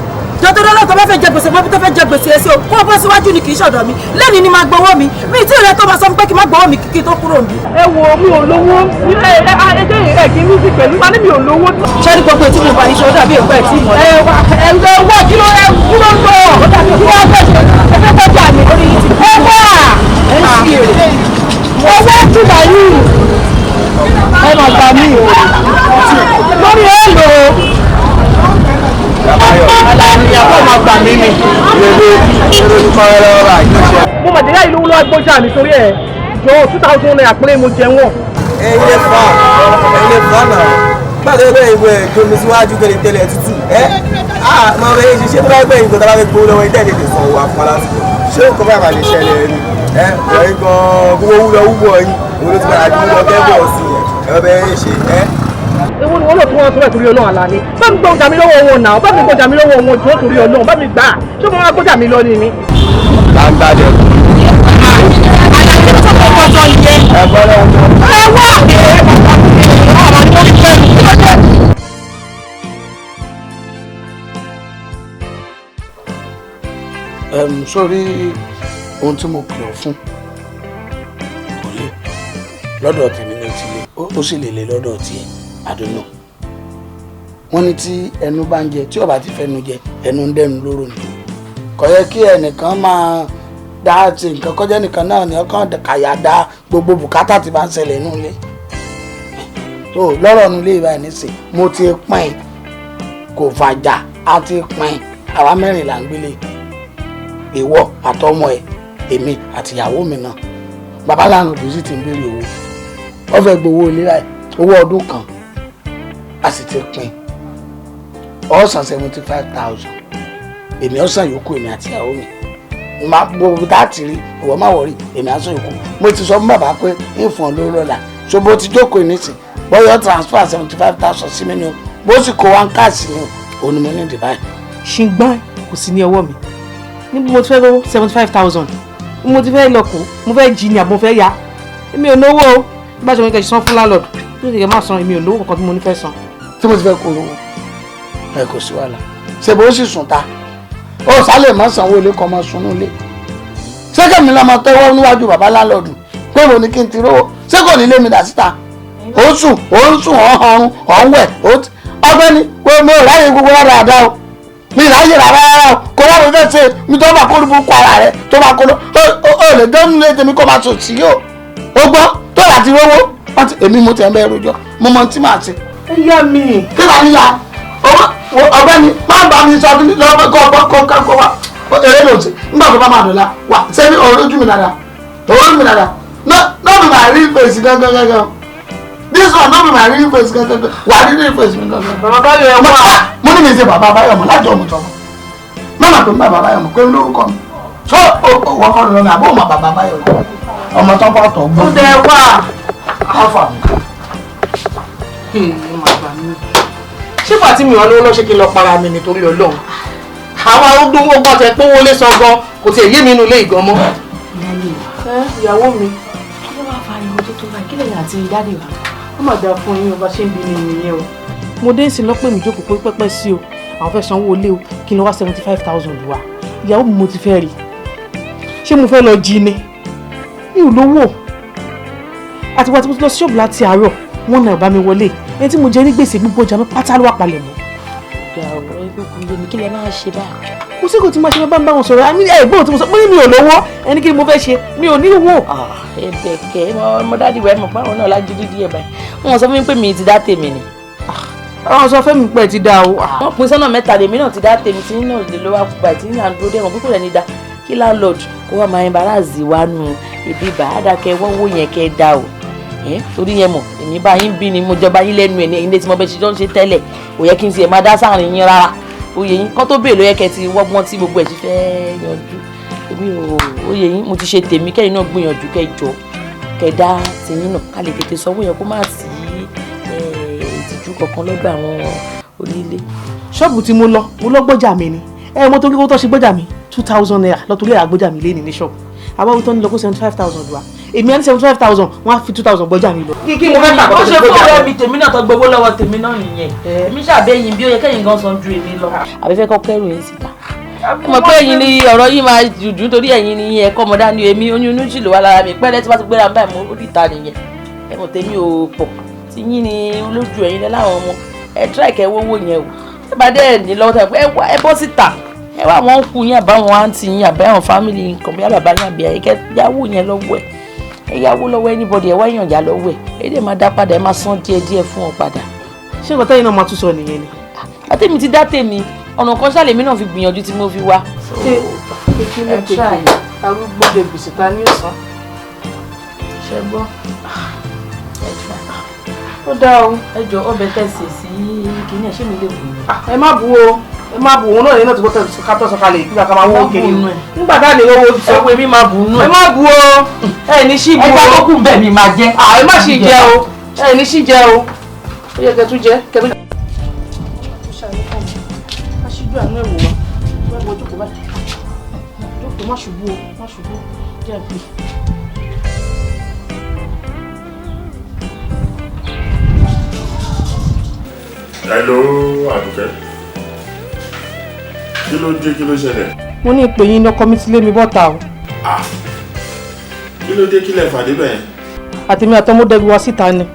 jọtọ́dọ́ lọ́tọ̀ bá fẹ́ jẹ gbèsè mọ́bí tó fẹ́ jẹ gbèsè ẹsẹ̀ o, kó o bọ́ síwájú ni, kì í ṣọ̀dọ̀ mi lẹ́ni ni máa gbowó mi. Mi tí ìrẹ́ tó máa sọ pé kí n má gbowó mi kí n tó kúrò níbí. Ẹ wo, mi ò lówó. Ẹ ẹ ẹ ẹ ẹ kì í ní sí pẹ̀lú ma ní mi ò lówó. Ṣé ní gbogbo ètí mo bá yín ṣe, ó dàbí èkó ẹ̀ tí mo. Ẹ wá, ẹ wá, kí ló ẹ kí ló ń lọ? Kí ló ń fẹ́ ṣe? Ẹ fẹ́ tọ́jú àmì orí yìí ti. Ẹ wá. Ẹ ń ṣí èrè. Ẹ wá tìgbà yìí. Ẹ máa gbà mí o. Lórí ẹ lò ó. Ìyàwó máa gbà mí ni. Mo mà dé láì lówó lọ́wọ́, gbọ́jà mi sórí ẹ̀ jọ ₦2,000 péré mo jẹ wọ́n. Ẹ̀yin lè fà, ẹ̀yin lè fà náà. Gbàdé bẹ́ẹ̀ ìwé ìjomi síwájú kẹ́lẹ́ tẹ́lẹ̀ tútù ẹ́ à máa bẹ yín ṣiṣẹ́ tó bá gbẹ̀yìn kó tó bá fẹ́ gbowó lọ́wọ́ ìtẹ́ tètè sanwó àfọlá sí. Ṣé nǹkan báyìí máa lè ṣẹlẹ̀ ni ẹ wọ́n yín gan-an gbogbo wúlọ wúwọ́ yín òun ló ti padà dúró lọ kẹ́bọ̀ sí ẹ̀ ẹ bẹ yín ṣe ẹ́. Ewu ni wọn lò tí wọn sọ bẹ́ẹ̀ torí Ọlọ́run. Àlàní, bá mi gbọ́jà mi lọ́wọ́ wọn náà, bá mi gbọ́jà mi lọ́wọ́ wọn jọ torí Ọlọ́run, bá mi gbà á. Ṣé mo máa gbọ́jà mi lọ ni mi. Gbangba dẹ. Àlàyé tó kọ́ ọjọ́ ìyẹn. Ẹ bọ́ lọ́wọ́. Ẹ wá ọ̀rọ̀ ni mo fi fẹ́ mi kí ló dé. Sórí ohun tí mo pè ọ́ fún kò lè lọ́dọ̀ tèmi ní ti lè, ó sì lè lè lọ́dọ̀ tiẹ̀, I don't know. Wọ́n ní tí ẹnu bá ń jẹ, tí ó bá ti fẹ́nu jẹ, ẹnu ń dẹnu lóró ni. Kò yẹ kí ẹnìkan máa dá ti nǹkan kọjá nìkan náà ni ọkàn kàyà dá gbogbo bùkátà tí bá ń ṣẹlẹ̀ nínú ilé tó lọ́rọ̀ nínú ilé ìbáyìí nísìn. Mo ti pín, kò fàjà, á ti pín. Àwa mẹ́rin là ń gbélé, ìwọ àtọmọ ẹ, èmi àtìyàwó mi náà. Bàbá lánàá sì ti ń béèrè owó, ó fẹ́ gbowó ilé báyìí, owó ọdún kan. A sì ti pín, ó san 75,000, èmi ó san yòókù, èmi àtìyàwó mi. Má gbogbo dáàtì rí, ìwọ má wọrí, èmi á san yòókù. Mo ti sọ fún bàbá pé ń fún ọ lówó lọ́la. So bó ti jókòó nísìn, bóyá transfer 75,000 sí mi ni o, bó sì kó wá ń káàsì ni o, òun ni mo ní ìdìbà yìí. Ṣùgbọ́n kò sí ní ọwọ́ mi. Níbo mo ti fẹ́ rówó 75,000? Mo ti fẹ́ lọ kó, mo fẹ́ jí ni àbọ̀ fẹ́ ya? Èmi ò náwó o. Bá a ṣe wọn kẹ́ san fún landlord bí ó ti kẹ́ máa san, èmi ò lówó kankan tí mo ní fẹ́ san. Tí mo ti fẹ́ kó lówó ẹ, kò sí wàhálà. Ṣe bó sì sùn ta, ó sálẹ̀ mọ́ sanwó ilé kọ́ mọ́ sunú ilé. Ṣé kẹ́mi lọ́mọ tẹ́wọ́ níwájú bàbá landlord pé mo ní kí n ti rówó? Ṣé kò ní lé mi dà síta? Ó sùn, ó ń sùn, ó ń hanrun, ó ń wẹ̀, ó ti ọgbẹ́ni pé mo ráyè gbogbo rárá àdá o, mi ráyè rárá rárá o. Kò wá mi fẹ́ ṣe mi tó bá kó burúkú ara rẹ tó bá kó lọ, ó lè dán nílé tèmi kó máa sùn sí o. Ó gbọ́ tó láti rówó wọ́n ti èmi mo ti ẹ̀ ń bẹ́ẹ̀ rojọ́, mo mọ tí màá ṣe. Ẹ yá mi. Kí ló ń ya ọgbẹ́ni? Má bá mi sọ kí lọ́wọ́ kọ́ kọ́ kọ́ kọ́ wá eré ló ṣe nígbà tó bá máa dọ̀la wà sẹ́ni ọ̀rọ̀ ojú mi dada, ọ̀rọ̀ ojú mi dada. No, no be my real face gangan gangan. This one no be my real face gangan. Wà á rí real face mi gangan. Bàbá Báyọ̀, ẹ wá. Mo ní mi ṣe bàbá Báyọ̀ mọ̀ láti ọmọ tọmọ mọ́nà pé bàbá Báyọ̀ mọ̀ pé lórúkọ mi so wọ́n kọ́ lọ́nà àbó ọmọ bàbá Báyọ̀ ọmọ tó bá tọ̀ gbọ́. Ó dẹ wá. Alfa mi. Ṣé pàtí mi ò lówó lọ́, ṣé kí n lọ para mi nítorí Ọlọ́run? Àwọn arúgbó gbọ́n tẹ pé owó lé san gan kò tiẹ̀ yé mi inú ilé ìgan mọ́. Ìyàwó mi. Kí ló wàá fariwo tó tó báyìí? Kí lèyìn àti daddy wa? Ó mà dáa fún yín, ọba ṣe ń bí mi nìyẹn o. Mo dé ìsìn lọ́pẹ́ mi jókòó pé pẹ́pẹ́ sí o, àwọn fẹ́ sanwó ilé o, kí n lọ wá 75,000 wá. Ìyàwó mi, mo ti fẹ́ rí, ṣé mo fẹ́ lọ jí ni? Mi ò lówó. Àtìgbà tí mo ti lọ sí ṣọ́ọ̀bù láti àárọ̀, wọn náà bá mi wọlé. Ẹni tí mo jẹ ní gbèsè, gbogbo ọjà mi pátá ló wà palẹ̀ mọ́. Ọ̀gá, ọ̀rọ̀ ikú yé mi. Kí lẹ máa ṣe báyìí? Kò sí kò tí máa ṣe, bá ń bá wọn sọ̀rọ̀ àmì ẹ̀gbọ́n tí mo sọ pé mi ò lówó. Ẹni kí ni mo fẹ́ ṣe? Mi ò ní owó. Ẹ̀bẹ̀ kẹ́ ọmọ daddy wa, ẹ mọ̀ pé àwọn náà lágídí díẹ̀ báyìí. Wọ́n sọ fún mi pé mi ti dá tèmi ni. Àwọn sọ fẹ́mi pẹ̀ ti dá o. Wọ́n pín sọ́nà mẹ́ta, lèmi náà ti dá tèmi, tí náà lè lọ́wọ́ àkùgbà tí náà dúró dẹ̀wọ̀n pípọ̀ lẹ́ni dá kí landlord kó wá máa embarrass wa nù ibi bá àdàkẹ́ wọ́n wó yẹn kẹ́ dá o. Torí yẹn mọ̀ èmi bá yín bí ni mo jọba yín lẹ́nu ẹ̀ ní ilé tí mo bẹ ṣe jọ ń ṣe tẹ́lẹ̀, kò yẹ kí n tiẹ̀ máa dá sáàrin yín rárá. Oyè yín kọ́ tó bèèrè ló yẹ kẹ́ ti wọ́gbọ́n tí gbogbo ẹ̀ ti fẹ́ yanjú. Èmi ò, oyè yín, mo ti ṣe tèmi, kẹ́yìn náà gbìyànjú kẹ́ jọ kẹ́ dá tiyín náà ká lè tètè sanwó yẹn, kó má sí ìtìjú kankan lọ́gbà àwọn onílé. Ṣọ́ọ̀bù tí mo lọ, mo lọ gbọ́jà mi ni. Ẹ mo torí kó tó ṣe gbọ́jà mi, ₦2,000 lọ́tọ́rí ẹ̀ àgbọ́jà mi lé ní ṣọ́ọ̀bù. Àwa wí tán ní lọ kó 75,000 wá. Èmi á ní 75,000, wọ́n á fi 2,000 gbọ́jà mi lọ. Kí mo fẹ́ tà Ó ṣe fún ọ̀rẹ́ mi tèmi náà tó gbowó lọ́wọ́ tèmi náà nìyẹn. Èmi ṣàbẹ̀yìn bí ó yẹ kẹ́yìn gan san ju èmi lọ. Àbí fẹ́ kọ́ kẹ́rù yín síta. Mo pé ẹ̀yin ni ọ̀rọ̀ yìí máa jùjú torí ẹ̀yin ni ẹ̀kọ́ ọmọdá ni èmi oyún inú sì ló wà lára mi pẹ́lẹ́ tí wọ́n ti gbéra báyìí mo rí ìta nìyẹn. Ẹ̀mọ̀ tèmi ò pọ̀ tí yín ni olójú ẹ̀yin lẹ́ láwọn ọmọ ẹ̀ tíráì kẹ́ wówó yẹn o. Ẹ bá dẹ́ ní lọ́wọ́ tẹ̀ ẹ bọ́ síta ẹ wá àwọn kú yín àbáwọn àǹtí yín àbáwọn fámìlì nǹkan bí bàbá yín àbí ẹ̀yẹ yáwó yẹn lọ́wọ́ ẹ̀ ẹ yáwó lọ́wọ́ anybody ẹ wá èèyàn yá lọ́wọ́ ẹ̀ ẹ dẹ̀ máa dá padà ẹ máa san díẹ̀ díẹ̀ fún ọ padà. Ṣé nǹkan tẹ́yìn náà máa tún sọ nìyẹn ni? Àtẹ̀mí ti dá tèmi ọ̀nà kan ṣàlèmí náà fi gbìyànjú tí mo fi wá. Ṣé kí ló pè é arúgbó de gbèsè ta ní ọ̀sán? Ṣé gbọ́? Ó dáa o. Ẹ jọ ọbẹ̀ tẹ̀sí sí kìíní ẹ̀ ṣé mi lè bù ú? Ẹ má bu o, ẹ má bu òun náà ní náà tí wọ́n ká tọ́ sọ̀kalẹ̀ ìpínlẹ̀ ká máa wọ́wọ́ kiri nígbà tá a lè rówó sọ. Ẹ wo èmi máa bù ú nù. Ẹ má bu o, ẹ ní sí bu o. Ẹja tó kù bẹ́ẹ̀ mi máa jẹ. Ẹ má sì jẹ o, ẹ ní sí jẹ o. Ó yẹ kẹtù jẹ kẹtù jẹ. Aṣíjú àánú ẹ̀wò wa, wọ́n wọ jókòó báyìí. Jókòó má ṣubú o, má ṣubú jẹ́ pé. Hello, Àdùkẹ́. Kí ló dé, kí ló ṣẹlẹ̀? Mo ní ìpè yín lọ́kọ mi ti lé mi bọ́ta o. Kí ló dé, kí lẹ fàdé bẹ́ẹ̀? Àtèmi àtọmọdẹ́gbẹ́ wa síta ni.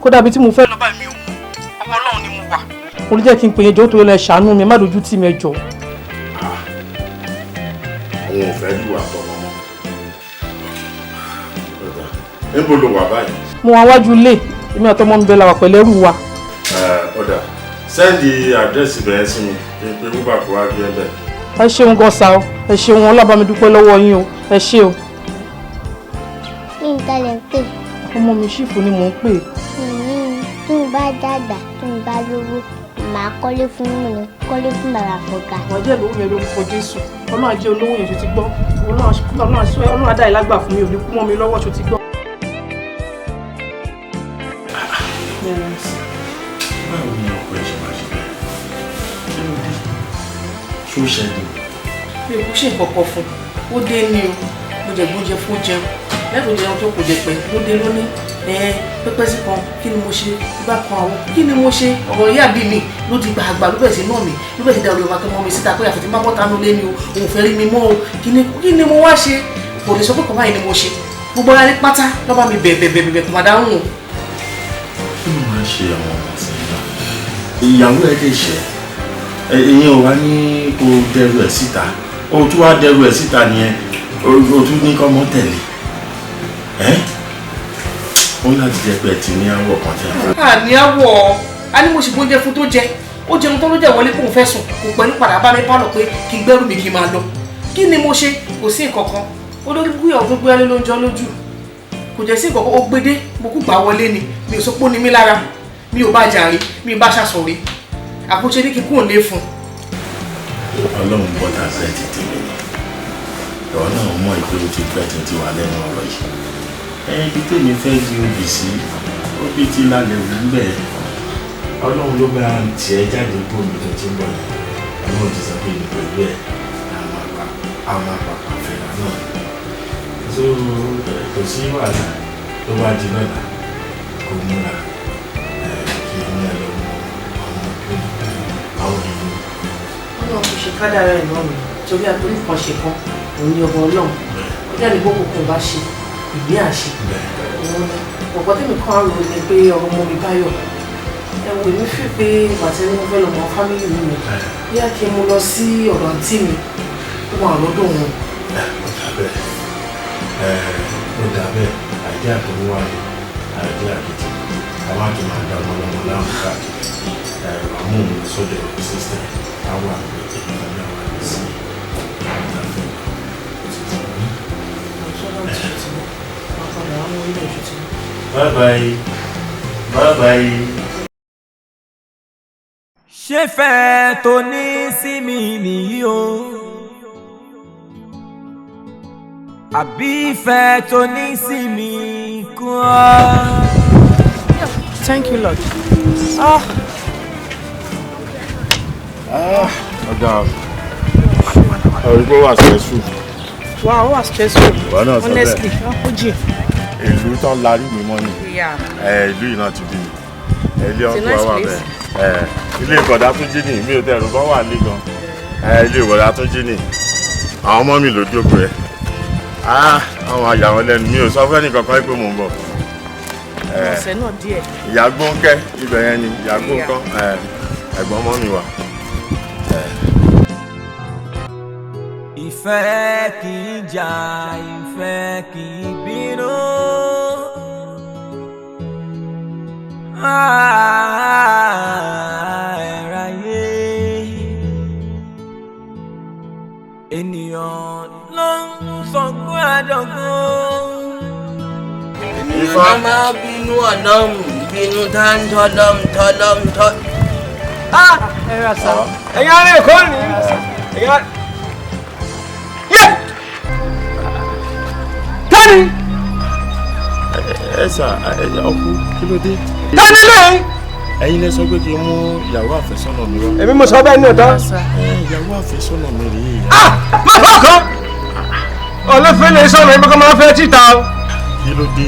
Kódà bí tí mo fẹ́ lọ báyìí mi ò mọ̀. Ọmọ Ọlọ́run ni mo wà. Mo ní jẹ́ kí n pè yín jọ̀ọ́ torí lẹ ṣàánú mi, má dojú tì mí ẹ jọ̀ọ́. Òun ò fẹ́ lù àtọmọ mọ́. Níbo lo wà báyìí? Mo wà wájú ilé, èmi àtọmọ mi bẹ la wà pẹ̀lú ẹrù wa. Ọ̀dà, sẹ́ndì àdírẹ́sì bẹ̀rẹ̀ sí mi kí n pe Uber kó wá gbé ẹ bẹ̀. Ẹ ṣeun gan sa o, ẹ ṣeun Ọlọ́run mi dúpẹ́ lọ́wọ́ yín o, ẹ ṣé o. Mi ń tẹ́lẹ̀ pè. Ọmọ mi ṣìfù ni mò ń pè. Tí mo bá dàgbà, tí mo bá lówó, màá kọ́lé fún mi ní kọ́lé fún bàbá Fọ̀gá. Wọ́n jẹ́ lówó yẹn lórúkọ Jésù. Ọlọ́run á jẹ́ olówó yẹn ṣo ti gbọ́. Ọlọ́run á dá ìlágbà fún mi, ò ní kú mọ́ mi lọ́wọ́ ṣo ti gbọ́. Báwo ni ọkọ ẹ ṣe máa ṣe bẹ́ẹ̀? Kí ló dé? Ṣó ṣẹlẹ̀? Mi ò kú ṣe nǹkan kan fún un. Ó dé ní o, mo jẹ gbóúnjẹ fún jẹun. Lẹ́kùn jẹun tó kò jẹ pẹ́, ló dé lóní. Pẹ́pẹ́ sí kan, kí ni mo ṣe? Bá kan àwọn, kí ni mo ṣe? Ọ̀rọ̀ ìyá bí mi ló di gbàgbà ló bẹ̀rẹ̀ sí náà mi, ló bẹ̀rẹ̀ sí da olùwà tó mọ́ mi síta pé àfi tí má bọ́ta nulẹ̀ ni o, òun fẹ́ rí mi mọ́ o. Kí ni mo wá ṣe? Kò lè sọ pé kò báyìí ni mo ṣe. Gbogbo ara ní pátá ló bá mi bẹ̀bẹ̀ bẹ̀bẹ̀ kò má dáhùn o. Kí ló máa ń ṣe àwọn ọmọ sí náà? Ìyàwó ẹ lè ṣe ìyẹn ò wá ní kó dẹrù ẹ síta, o tún wá dẹrù ẹ síta nìyẹn, o tún ní kọ́ mọ́ tẹ̀lé ẹ́ ó láti jẹ́ pé ẹ ti ní àwọ̀ kan tẹ̀. Àní àwọ̀ a ní mo sì gbóúnjẹ fún tó jẹ, ó jẹun tó ló jẹ wọlé kóun fẹ́ sùn, kò pẹ̀lú padà bá mi pálọ̀ pé kí n gbẹ́rù mi kí n máa lọ. Kí ni mo ṣe? Kò sí nǹkan kan. Olórí gbúyàwó tó gbéyàlé ló ń jọ lójú. Kò jẹ́ sí nǹkan kan, ó gbédé, mo kú gbà wọlé ni, mi ò sọ pé ó ní mí lára, mi ò bá jà rí, mi ò bá ṣàṣọ rí. Àkóṣe ní kíkún ò lè fún. Ọlọ́run bọ́tà bẹ́ẹ̀ ti tèmi ni. Ìwọ náà mọ̀ ìpè ó ti pẹ́ tí ti wà lẹ́nu ọ̀rọ̀ yìí. Ibi tèmi fẹ́ di obì sí, obì ti lálẹ́ wù ú bẹ́ẹ̀. Ọlọ́run ló bá ń tiẹ̀ jáde bómi tó ti ń bọ̀ yẹn. Ọlọ́run ti sọ pé èmi pẹ̀lú ẹ̀ àwọn àpapọ̀ àfẹ́rà náà. So kò sí wàhálà tó bá di lọ́la kò múra kí ní ẹ lọ mọ àwọn òbí àwọn èèyàn. Ọlọ́run kò ṣe kádàrá ẹ̀ náà mi torí àtòrí kan ṣe kan òun ni ọba Ọlọ́run. Ó jáde gbogbo kan bá ṣe ìgbé àṣe. Òun ni ọ̀pọ̀ tèmi kan rò ní pé ọmọ mi Báyọ̀. Ẹ wo èmi fi pé bàtẹ́ ní mo fẹ́ lọ mọ fámìlì mi mi. Bóyá kí n mú lọ sí ọ̀dọ̀ àǹtí mi ó wà lọ́dọ̀ wọn. Ó dà bẹ́ẹ̀, ó dà bẹ́ẹ̀, àìdí àtọwọ́ wà ní àìdí àkìtì. Àwọn àti máa da ọmọ ọlọ́mọ láàmú káàkiri. Àmú òun lọ sọ́dọ̀ sísítẹ̀ àwọn àgbẹ̀ ènìyàn náà wà ní sí ìdáfẹ́. Bye bye. Bye bye. Ṣé fẹ́ tó ní sí mi nìyí o? Àbí ìfẹ́ tó ní sí mi kú ọ́. Thank you, Lord. Ah. Ah, ọ̀gá ọ̀rọ̀ pé wà stressful. Wow, ó wà stressful. Ìwọ náà sọ bẹ́ẹ̀. Honestly, ó jìn. Ìlú tán larí mi mọ́ ni. Yeah. Ẹ, ìlú yìí náà ti bí mi. Ilé It's a ọkọ nice wa wà place. bẹ́ẹ̀. Ẹ, ilé ìbọ̀dá tún jí ni, mi ò tẹ̀ ẹ̀rù bọ́ wà ní gan. Ẹ, ilé ìbọ̀dá tún jí ni. Àwọn ọmọ mi ló jókòó ẹ̀. Ah, àwọn àyà wọn lẹ́nu, mi ò sọ fẹ́ nìkankan pé mò ń bọ̀. Ẹ, Ọ̀sẹ̀ náà díẹ̀. ìyá Gbóńkẹ́, ibẹ̀ yẹn ni ìyá Gbóńkọ́. Ẹ, ẹ̀gbọ́n ọmọ mi wà. Ìfẹ́ kì í jà, ìfẹ́ kì í bínú. Ah, ẹ̀ráyé. Ènìyàn ló ń sọgbọ́n àdọ́gbọ́n. Ifá. Máa bínú ọ̀nà bínú tá ń tọ́lọ́m tọ́lọ́m tọ́. Ẹ rà sá. Ẹ̀yin ará Èkó ni. Ẹ̀yin ará. Yé! Tani! Ẹ sà, ẹ ọkú, kí ló dé? Tani lẹ́yìn! Ẹ̀yin lẹ sọ pé kí n mú ìyàwó àfẹ́sọ́nà mi wá. Èmi mo sọ bẹ́ẹ̀ ní ọ̀tọ́. Ẹ, ìyàwó àfẹ́sọ́nà mi rèé. Má fọ́ kan! Olófin lè sọ̀rọ̀ ibi kan máa fẹ́ títa o. Kí ló dé?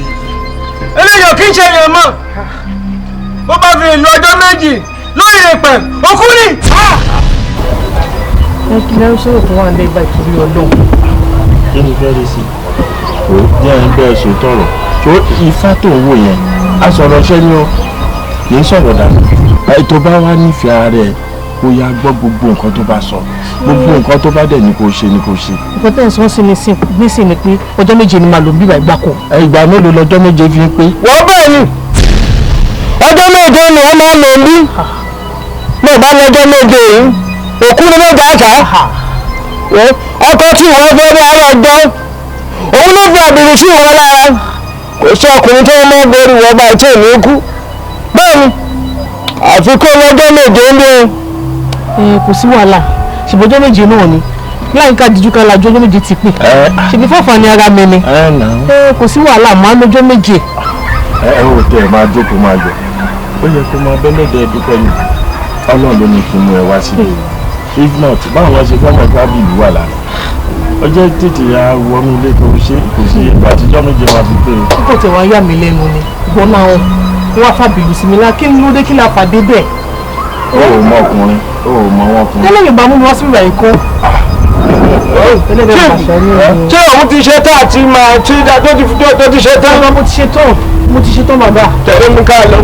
Eléyìí ò kí ń ṣe èèyàn mọ́. Bó bá fi ìlú ọjọ́ 2 lórí ìpẹ̀, òkú ni. Ẹ kí lẹ́rú sọ̀rọ̀ tó wà ní ẹgbà ìtòrí Ọlọ́run. Kí ni fẹ́ rí sí i? Ó jẹ́ ẹ bẹ́ẹ̀ sọ tọrọ. Tó ifá tó ń wò yẹn, a sọ̀rọ̀ ṣẹ́ ni o, kì í sọ̀rọ̀ dànù. Ẹ tó bá wá nífẹ̀ẹ́ ara ẹ, kó yá gbọ́ gbogbo nǹkan tó bá sọ. Gbogbo nǹkan tó bá dẹ̀ ní kò ṣe ni kò ṣe. Nǹkan tẹ́ ẹ̀ sọ sí nísìn ni pé ọjọ́ 7 ni màá lò ń bíbà ìgbàkọ̀. Ẹ, ìgbà mélòó lọ́jọ́ 7 fi ń pé? Wọ́n bẹ́ẹ̀ ni. Ọjọ́ 7 ni wọ́n máa ń lò ń bí. Mo bá lọ́jọ́ 7 yìí, òkú ni wọ́n gbà ká. Ọkọ tí wọ́n fẹ́ ní àárọ̀ ọjọ́, òun ló fi àbìrì sí ìwọ lára. Kò sí ọkùnrin tó mọ́ borí ìwọ báyìí tí ò ní kú. Bẹ́ẹ̀ ni, àfi kó lọ́jọ́ 7 ń bí o. Ẹ kò sí wàhálà, ṣùgbọ́n ọjọ́ 7 náà ni. Láyìíká díjú ká lajú ọjọ́ 7 ti pè. Ṣèbí fọ́fà ni ara mi ni. Ẹ nà ó. Ẹ kò sí wàhálà, màá lọ́jọ́ 7. Ẹ ò tẹ ẹ máa jókòó máa jẹ. Ó yẹ kó máa bẹ́lẹ̀dẹ̀ dúpẹ́ ni. Ọlọ́run ló ní kí n mú ẹ wá síbi. If not, báwo wọ́n ṣe fẹ́ mọ̀ pé ábìlú wà lára? Ọjọ́ tètè ya wọnú ilé kò ṣe kò sí ìgbà àtijọ́ 7 máa fi pé o. Kókò tẹ̀ wá yà mí lẹ́nu ni. Ìwọ náà wọ́n á fàbìlù sí mi lá, kí ló dé kí la fàdé bẹ́ẹ̀? Ó ò mọ ọkùnrin, ó ò mọ wọn ọkùnrin. Tẹ́lẹ̀ Yorùbá mú mi wá sí ìgbà yìí kọ́. Ṣé òun ti ṣe tán àti máa tí tó ti ṣe tán? Mo ti ṣe tán, mo ti ṣe tán bàbá. Tẹ̀lé mi ká lọ.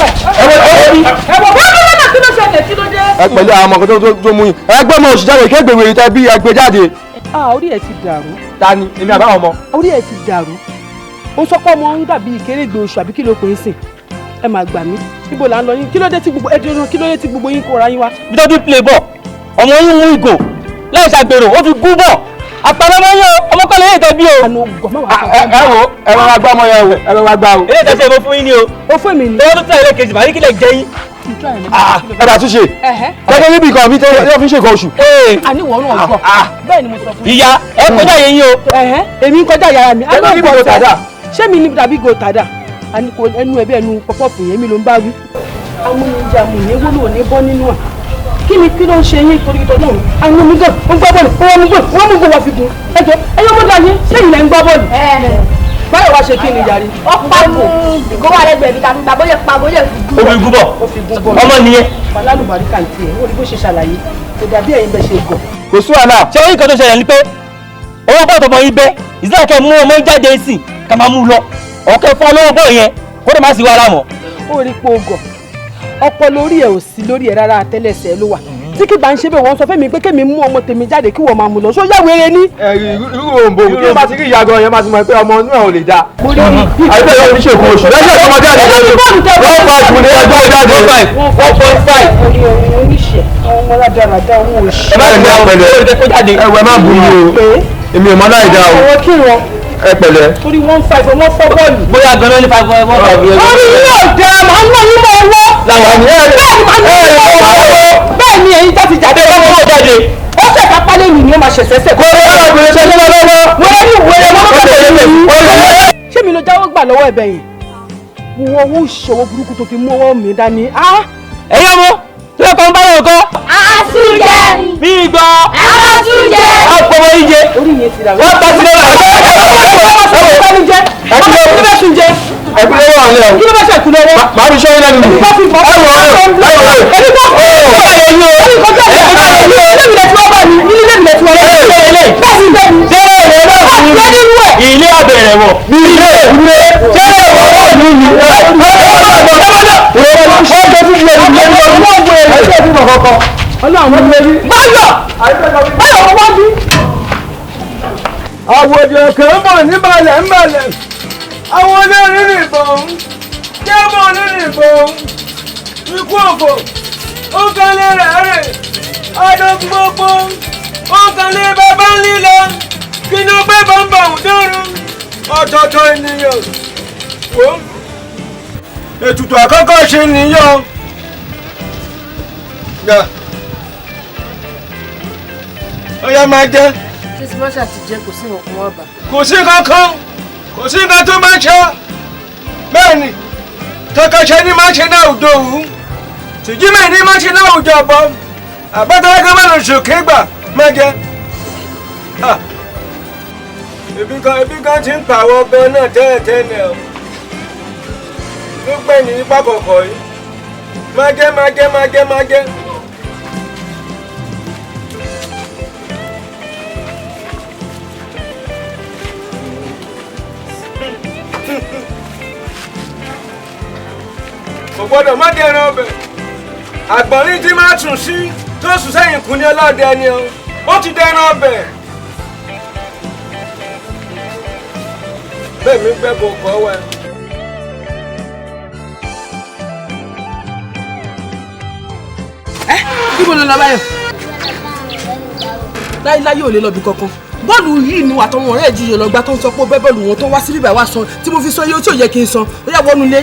Ẹ má bọ̀. Ẹ pẹ̀lú àwọn ọmọ kan tó mú yín. Ẹgbẹ́ ọmọ òṣìṣẹ́ rẹ̀ kégbè wèrè tẹ́ bí ẹgbẹ́ jáde. Ah, orí ẹ̀ ti dàrú. Ta ni èmi àbáwọn ọmọ? Orí ẹ̀ ti dàrú. Ó sọ pé ọmọ ń dàbí ìkérégbè oṣù àbí kí ló pè é sìn. Ẹ máa gbà mí. Níbo là ń lọ yín? Kí ló dé tí gbogbo ẹ dúró, kí ló dé tí gbogbo yín kóra yín wá? Bí tó ti play ball, ọmọ yín mú ìgò láì ṣàgbèrò, ó fi gún bọ̀. Àpàlọ́mọ yín o, ọmọ kọ́lé yìí tẹ́ bí o. Àná ògùn má wàá Ẹ wo, ẹ wá gbá ọmọ yẹn o, ẹ wá gbá o. Ilé ìtẹ̀sẹ̀ mo fún yín ni o. Ó fún mi ni. Tọ́wọ́ tó tẹ̀lé kejì, màá ní kí lè jẹ yín. Ẹ bá tún ṣe. Gẹ́gẹ́ níbi kan mi tó fi ń ṣe nǹkan oṣù. Àní ìwọ náà gbọ́. Bẹ́ẹ̀ ni mo sọ fún yín. Ìyá, ẹ kọjá yẹn yín o. Èmi ń kọjá yàrá mi. Gẹ́gẹ́ níbi gò tàdá. Ṣé mi ní dàbí gò tàdá? Àní kò ẹnu ẹbí ẹnu pọpọ́ọ̀pù yẹn mi ló ń bá wí. Amúnijẹ amúnijẹ wúlò ní bọ́ nínú ẹ̀. Kí ni kí ló ń ṣe yín torí ìtọ́ náà? Àwọn omi gan, ó ń gbá bọ́ọ̀lù, ó wọ́n mú gò, wọ́n mú gò wá fi gun. Ẹ jọ, ẹyọ mọ́tò ayé, ṣé ìlẹ̀ ń gbá bọ́ọ̀lù? Báyọ̀ wá ṣe kí ni jàre? Ó pàgò, ìgò wà lẹ́gbẹ̀ẹ́ mi tàbí bàbá yẹ pàgò yẹ fi gún. Ó fi gún bọ̀. Ó fi gún bọ̀. Ọmọ nìyẹn. Falálùbáríkà ti ẹ̀, ó rí bó ṣe ṣàlàyé. Kò dàbí ẹ̀yin bẹ́ẹ̀ ṣe gọ̀. Kò sí wàhálà. Ṣé orí nǹkan tó ṣẹlẹ̀ ni pé owó bọ́ọ̀ tọmọ yín bẹ́, ìsìlẹ̀ kẹ́ mú ọmọ jáde sí ká máa mú lọ. Ọ̀kẹ́ fún ọlọ́wọ́ bọ́ọ̀ yẹn, kó dẹ̀ má sí wàhálà mọ́. Ó rí pé o gọ̀. Ọpọlọ orí ẹ̀ ò sí lórí ẹ̀ rárá, àtẹ́lẹsẹ̀ ló wà. Tí kì bá ń ṣe bẹ́ẹ̀ wọ́n sọ fẹ́mi pé kémi mú ọmọ tèmi jáde kí wọ́n máa mú lọ. Ṣó yá wéré ní. Ẹ irú òǹbò tí ó bá ti rí ìyá gan yẹn máa ti mọ̀ pé ọmọ inú ẹ̀ ò lè dáa. Àyíbẹ̀ yóò ní ṣèkó oṣù. Lẹ́sẹ̀ ọmọ jáde. 1.5 ní ẹgbẹ́ jáde. 1.5. Oníṣẹ́ àwọn ọmọ rádaràda owó oṣù. Ẹ má ní pẹ̀lẹ́. Ẹ̀wẹ̀ má bu mi o. Èmi ò mọ láì dá o. Ọwọ́ kí wọn. Ẹ pẹ̀lẹ́. Torí 1.5 ọmọ fọ́ bọ́ọ̀lù. Bóyá gan-an ní 5 1 5 yẹn. Orí yóò dá màá ń lọ yín mọ́ ọwọ́. Làwọn ni ẹ Bẹ́ẹ̀ ni màá ń lọ yín mọ́ ọwọ́. Bẹ́ẹ̀ ni ẹ̀yin jáde jáde lọ́wọ́ owó jáde. Ó ṣẹ̀ka pálẹ̀ nì ni ó máa ṣẹ̀ṣẹ̀ ṣẹ̀. Kò ní ọ̀rọ̀ ìgbìlẹ̀ ṣe lọ́wọ́ lọ́wọ́. Wọ́n ní ìwé ọmọ kọ́kọ́. Ṣé mi ló jáwọ́ gbà lọ́wọ́ ẹ̀bẹ̀ yẹn? Wo owó ìṣòwò burúkú tó fi mú ọwọ́ mi dání. Ẹ̀yin ọmọ tí wọ́n kàn ń bá yọ̀ kọ́. Àtúnjẹ. Bí gbọ́. Àtúnjẹ. Àpọ̀mọ ìje. Orí yẹn ti dàrú. Wọ́n ta sílẹ̀ wà. Ẹ̀kúlẹ̀ wà ní ẹ̀. Kí ló bá ṣe ẹ̀kúlẹ̀ wọ́n? Màá fi ṣọ́yìn lẹ́nu mi. Ẹni bá fi bọ́. Ẹ wọ̀ ọ́ ẹ wọ̀ ọ́. Ẹni bá fi bọ́. Ẹni kọjá ìyá. Ilé mi lẹ tí wọ́n bá mi. Ilé mi lẹ tí wọ́n bá mi. Bẹ́ẹ̀ ni bẹ́ẹ̀ ni. Ṣé ẹ̀rọ náà fún mi? Ilé abẹ̀rẹ̀ wọ̀. Mi ilé ìwé. Ṣé ẹ̀rọ náà ní mi? Báyọ̀ báyọ̀ wọ́n wá bí. Àwòdì òkè ń bọ̀ níbalẹ̀ ńbalẹ̀. Àwọn onírìnrìn ìbọn. Jẹ́mọ̀ onírìn ìbọn. Ikú òfò. Ó kan lé rẹ̀ rẹ̀. Ọdún gbogbo. Ó kan lé bàbá lílọ. Kí ló gbé bọ́m̀bà òdòrún? Ọ̀tọ̀ọ̀tọ̀ ènìyàn. Wò ó. Ètùtù àkọ́kọ́ ṣe nìyàn. Gbà. Ó yá máa jẹ. Ṣé tí wọ́n ṣàtijẹ́ kò sí nǹkan wọn bà? Kò sí kankan, kò sí nǹkan tó máa ṣe. Bẹ́ẹ̀ ni, kankan ṣe ni máa ṣe náà òjò òwú. Tìjímẹ̀ ni máa ṣe náà òjò ọ̀bọ. Àbátálákà máa lọ sòkè gbà máa jẹ. Ebi kan ti ń pàwọ́ ọbẹ̀ náà tẹ́lẹ̀tẹ́lẹ̀ o. Ló gbẹ̀ ní ipá kọ̀ọ̀kọ̀ yìí. Máa jẹ máa jẹ máa jẹ máa jẹ. Kò gbọ́dọ̀ má dẹran ọbẹ̀. Àgbọ̀nrín tí máa tún sí tó sùn sẹ́yìn kù ní ọlọ́dẹ ni o. Ó ti dẹran ọbẹ̀. Bẹ́ẹ̀ mi gbẹ́ bò kọ́ wẹ̀. Ẹ níbo ló lọ báyọ̀? Láíláí ò lè lọ bí kankan. Bọ́ọ̀lù yìí ni àtọwọn ọ̀rẹ́ ìjìyẹ lọ gbá tó ń sọ pé ó bẹ́ bọ́ọ̀lù wọn tó wá sí bíbá wa san tí mo fi san iye tí ò yẹ kí n san. Ó yá wọnú ilé.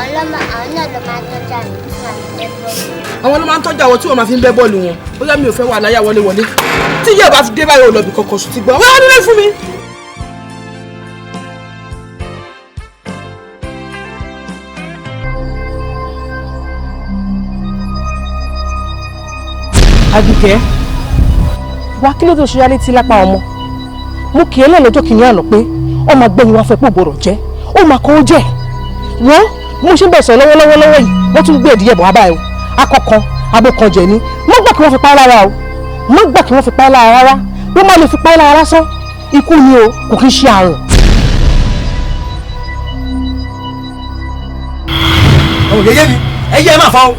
Àwọn náà ló máa ń tọ́jú àmì tí wọ́n fi bẹ́ bọ́ọ̀lù. Àwọn ló máa ń tọ́jú àwọn tí wọ́n máa fi ń bẹ́ bọ́ọ̀lù wọn. Ó yá mi ò fẹ́ wà láyà wọlé wọlé. Tí ìyá bá fi dé báyìí ò lọ bí kankan sùn ti gbọ́. Wọ́n á nílé fún mi. Àdùkẹ́, wá kí ló tó ṣe yá létí lápá ọmọ? Mo kì í lẹ́ lọ́jọ́ kìíní àná pé ọmọ agbẹ́yìn wá fẹ́ pò gbọ́dọ̀ jẹ́, ó máa kọ́ ó jẹ́. Wọ́n mo ṣe ń bẹ̀ sọ lọ́wọ́lọ́wọ́ lọ́wọ́ yìí, wọ́n tún gbé ẹ̀dìyẹ bọ̀ wá báyìí o. Akọ̀kan, abo kan jẹ̀ ni. Má gbà kí wọ́n fi pa ẹ́ lára o. Má gbà kí wọ́n fi pa ẹ́ lára rárá. Wọ́n má lè fi pa ẹ́ lára lásán. Ikú ni o, kò kí ń ṣe àrùn. Ọmọ yẹyẹ mi, ẹyẹ máa fọ o.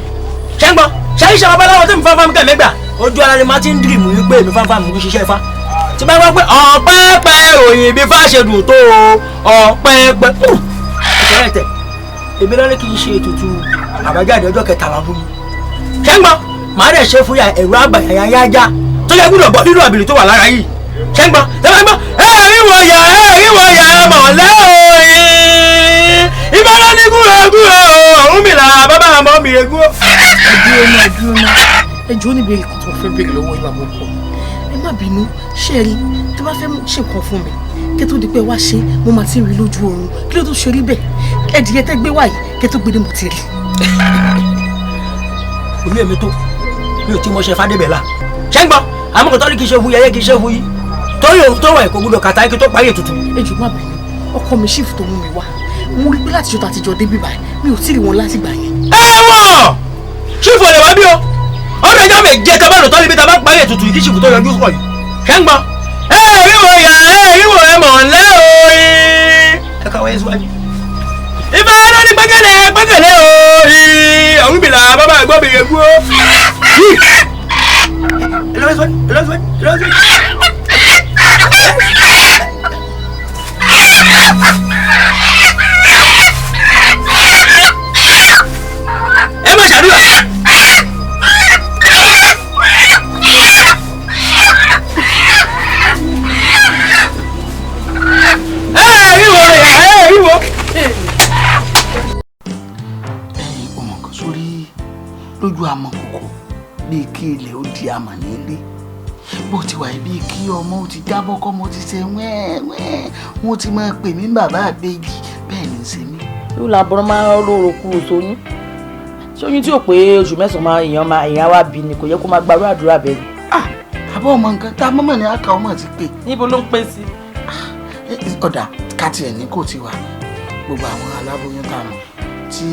Ṣé ń gbọ́? Ṣé iṣẹ́ babaláwo tó ń fa fáwọn kẹ̀mẹ́gbà? Ojú ara ni máa ti ń dìrìmù wípé èmi fáfá mi ń ṣiṣẹ́ ifá. Tí bá wá pé ọ̀pẹ́pẹ́ òyìn bí fá ṣe dùn tó o, ọ̀pẹ́pẹ́. Ẹ̀kẹ́rẹ́ tẹ̀, èmi lọ́lẹ́ kì í ṣe ètùtù àbájáde ọjọ́ kẹtàlá fún mi. Ṣé ń gbọ́? Màá dẹ̀ ṣe fún ya ẹ̀rọ àgbàyàyájá tó yẹ gbúdọ̀ bọ́ nínú àbìlì tó wà lára yìí. Ṣé ń gbọ́? Ṣé ń gbọ́? Ẹ̀rí wọ̀ yà ẹ̀rí wọ̀ yà mọ̀lẹ́ òyìn. Ìbára ní gúrò gúrò òun mi là bàbá àmọ́ mi rè gúrò. Ẹ dúró náà, ẹ dúró náà. Ẹ jọ̀ọ́ níbi èyí kan tí mo fẹ́ béèrè lọ́wọ́ ìwà àbọ̀kọ. Ẹ má bínú, ṣé ẹ rí tó bá fẹ́ ṣe nǹkan fún mi kí tó di pé wá ṣe mo máa ti rí lójú oorun kí ló tó ṣe rí bẹ́ẹ̀ ẹ̀dìyẹ tẹ́ gbé wá yìí kí tó gbé dé mo ti rí. Olú èmi tó mi ò tí mo ṣe fádébẹ̀ la. Ṣé ń gbọ́? Àmọ́ kò tọ́lú kì í ṣe hu yẹyẹ kì í ṣe hu yìí. Torí òun tó wà kò gbúdọ̀ kàtá kí tó parí ètùtù. Ẹ jọ̀ọ́ má bínú, ọkọ mi ṣìfù tó mú mi wá. Mo rí pé láti ṣọta àtijọ́ dé bíbá mi ò tí ì rí wọn láti gbà yẹn. Ẹ wọ̀! Ṣìfù ò lè wá bí o. Ọdún ẹjọ́ mi jẹ́ tábàlù tọ́lú ibi tá a bá parí ètùtù yìí kí ṣìfù tó yọjú sọ̀ yìí. Ṣé ń gbọ́? Ẹ rí wo yà ẹ rí wo ẹ mọ̀ ńlẹ́ òye. Ẹ kàwé síwájú. Ifá ló ní gbẹ́kẹ̀lé gbẹ́kẹ̀lé òye. Ọ̀rúnmìlà bàbá àgbọ̀bìnrin kú o. Ẹ má ṣàdúrà. Ẹ ìwọ ẹ ìwọ. Ẹyin ọmọ kan sórí lójú àmọ́ kòkó bíi kí ilẹ̀ ó di àmọ̀ nílé bó ti wà bíi kí ọmọ ó ti jábọ́ kọ́mọ ti ṣe wẹ́ẹ̀wẹ́ẹ̀ wọ́n ti máa pè mí bàbá àbẹ́jì bẹ́ẹ̀ ni ń ṣe mí. Yóò làbọ̀rọ̀ máa ń rorò kúrò sóyún. Sóyún tí ò pé oṣù mẹ́sàn-án máa èèyàn máa èèyàn wá bí ni kò yẹ kó máa gbarú àdúrà bẹ́ẹ̀ ni. Àbọ̀ ọmọ nǹkan tá a mọ́mọ́ ni àkà ọmọ ti pè. Níbo ló ń pè sí? Ọ̀dà káti ẹ̀ ní kò ti wà gbogbo àwọn aláboyún tá a mọ̀ tí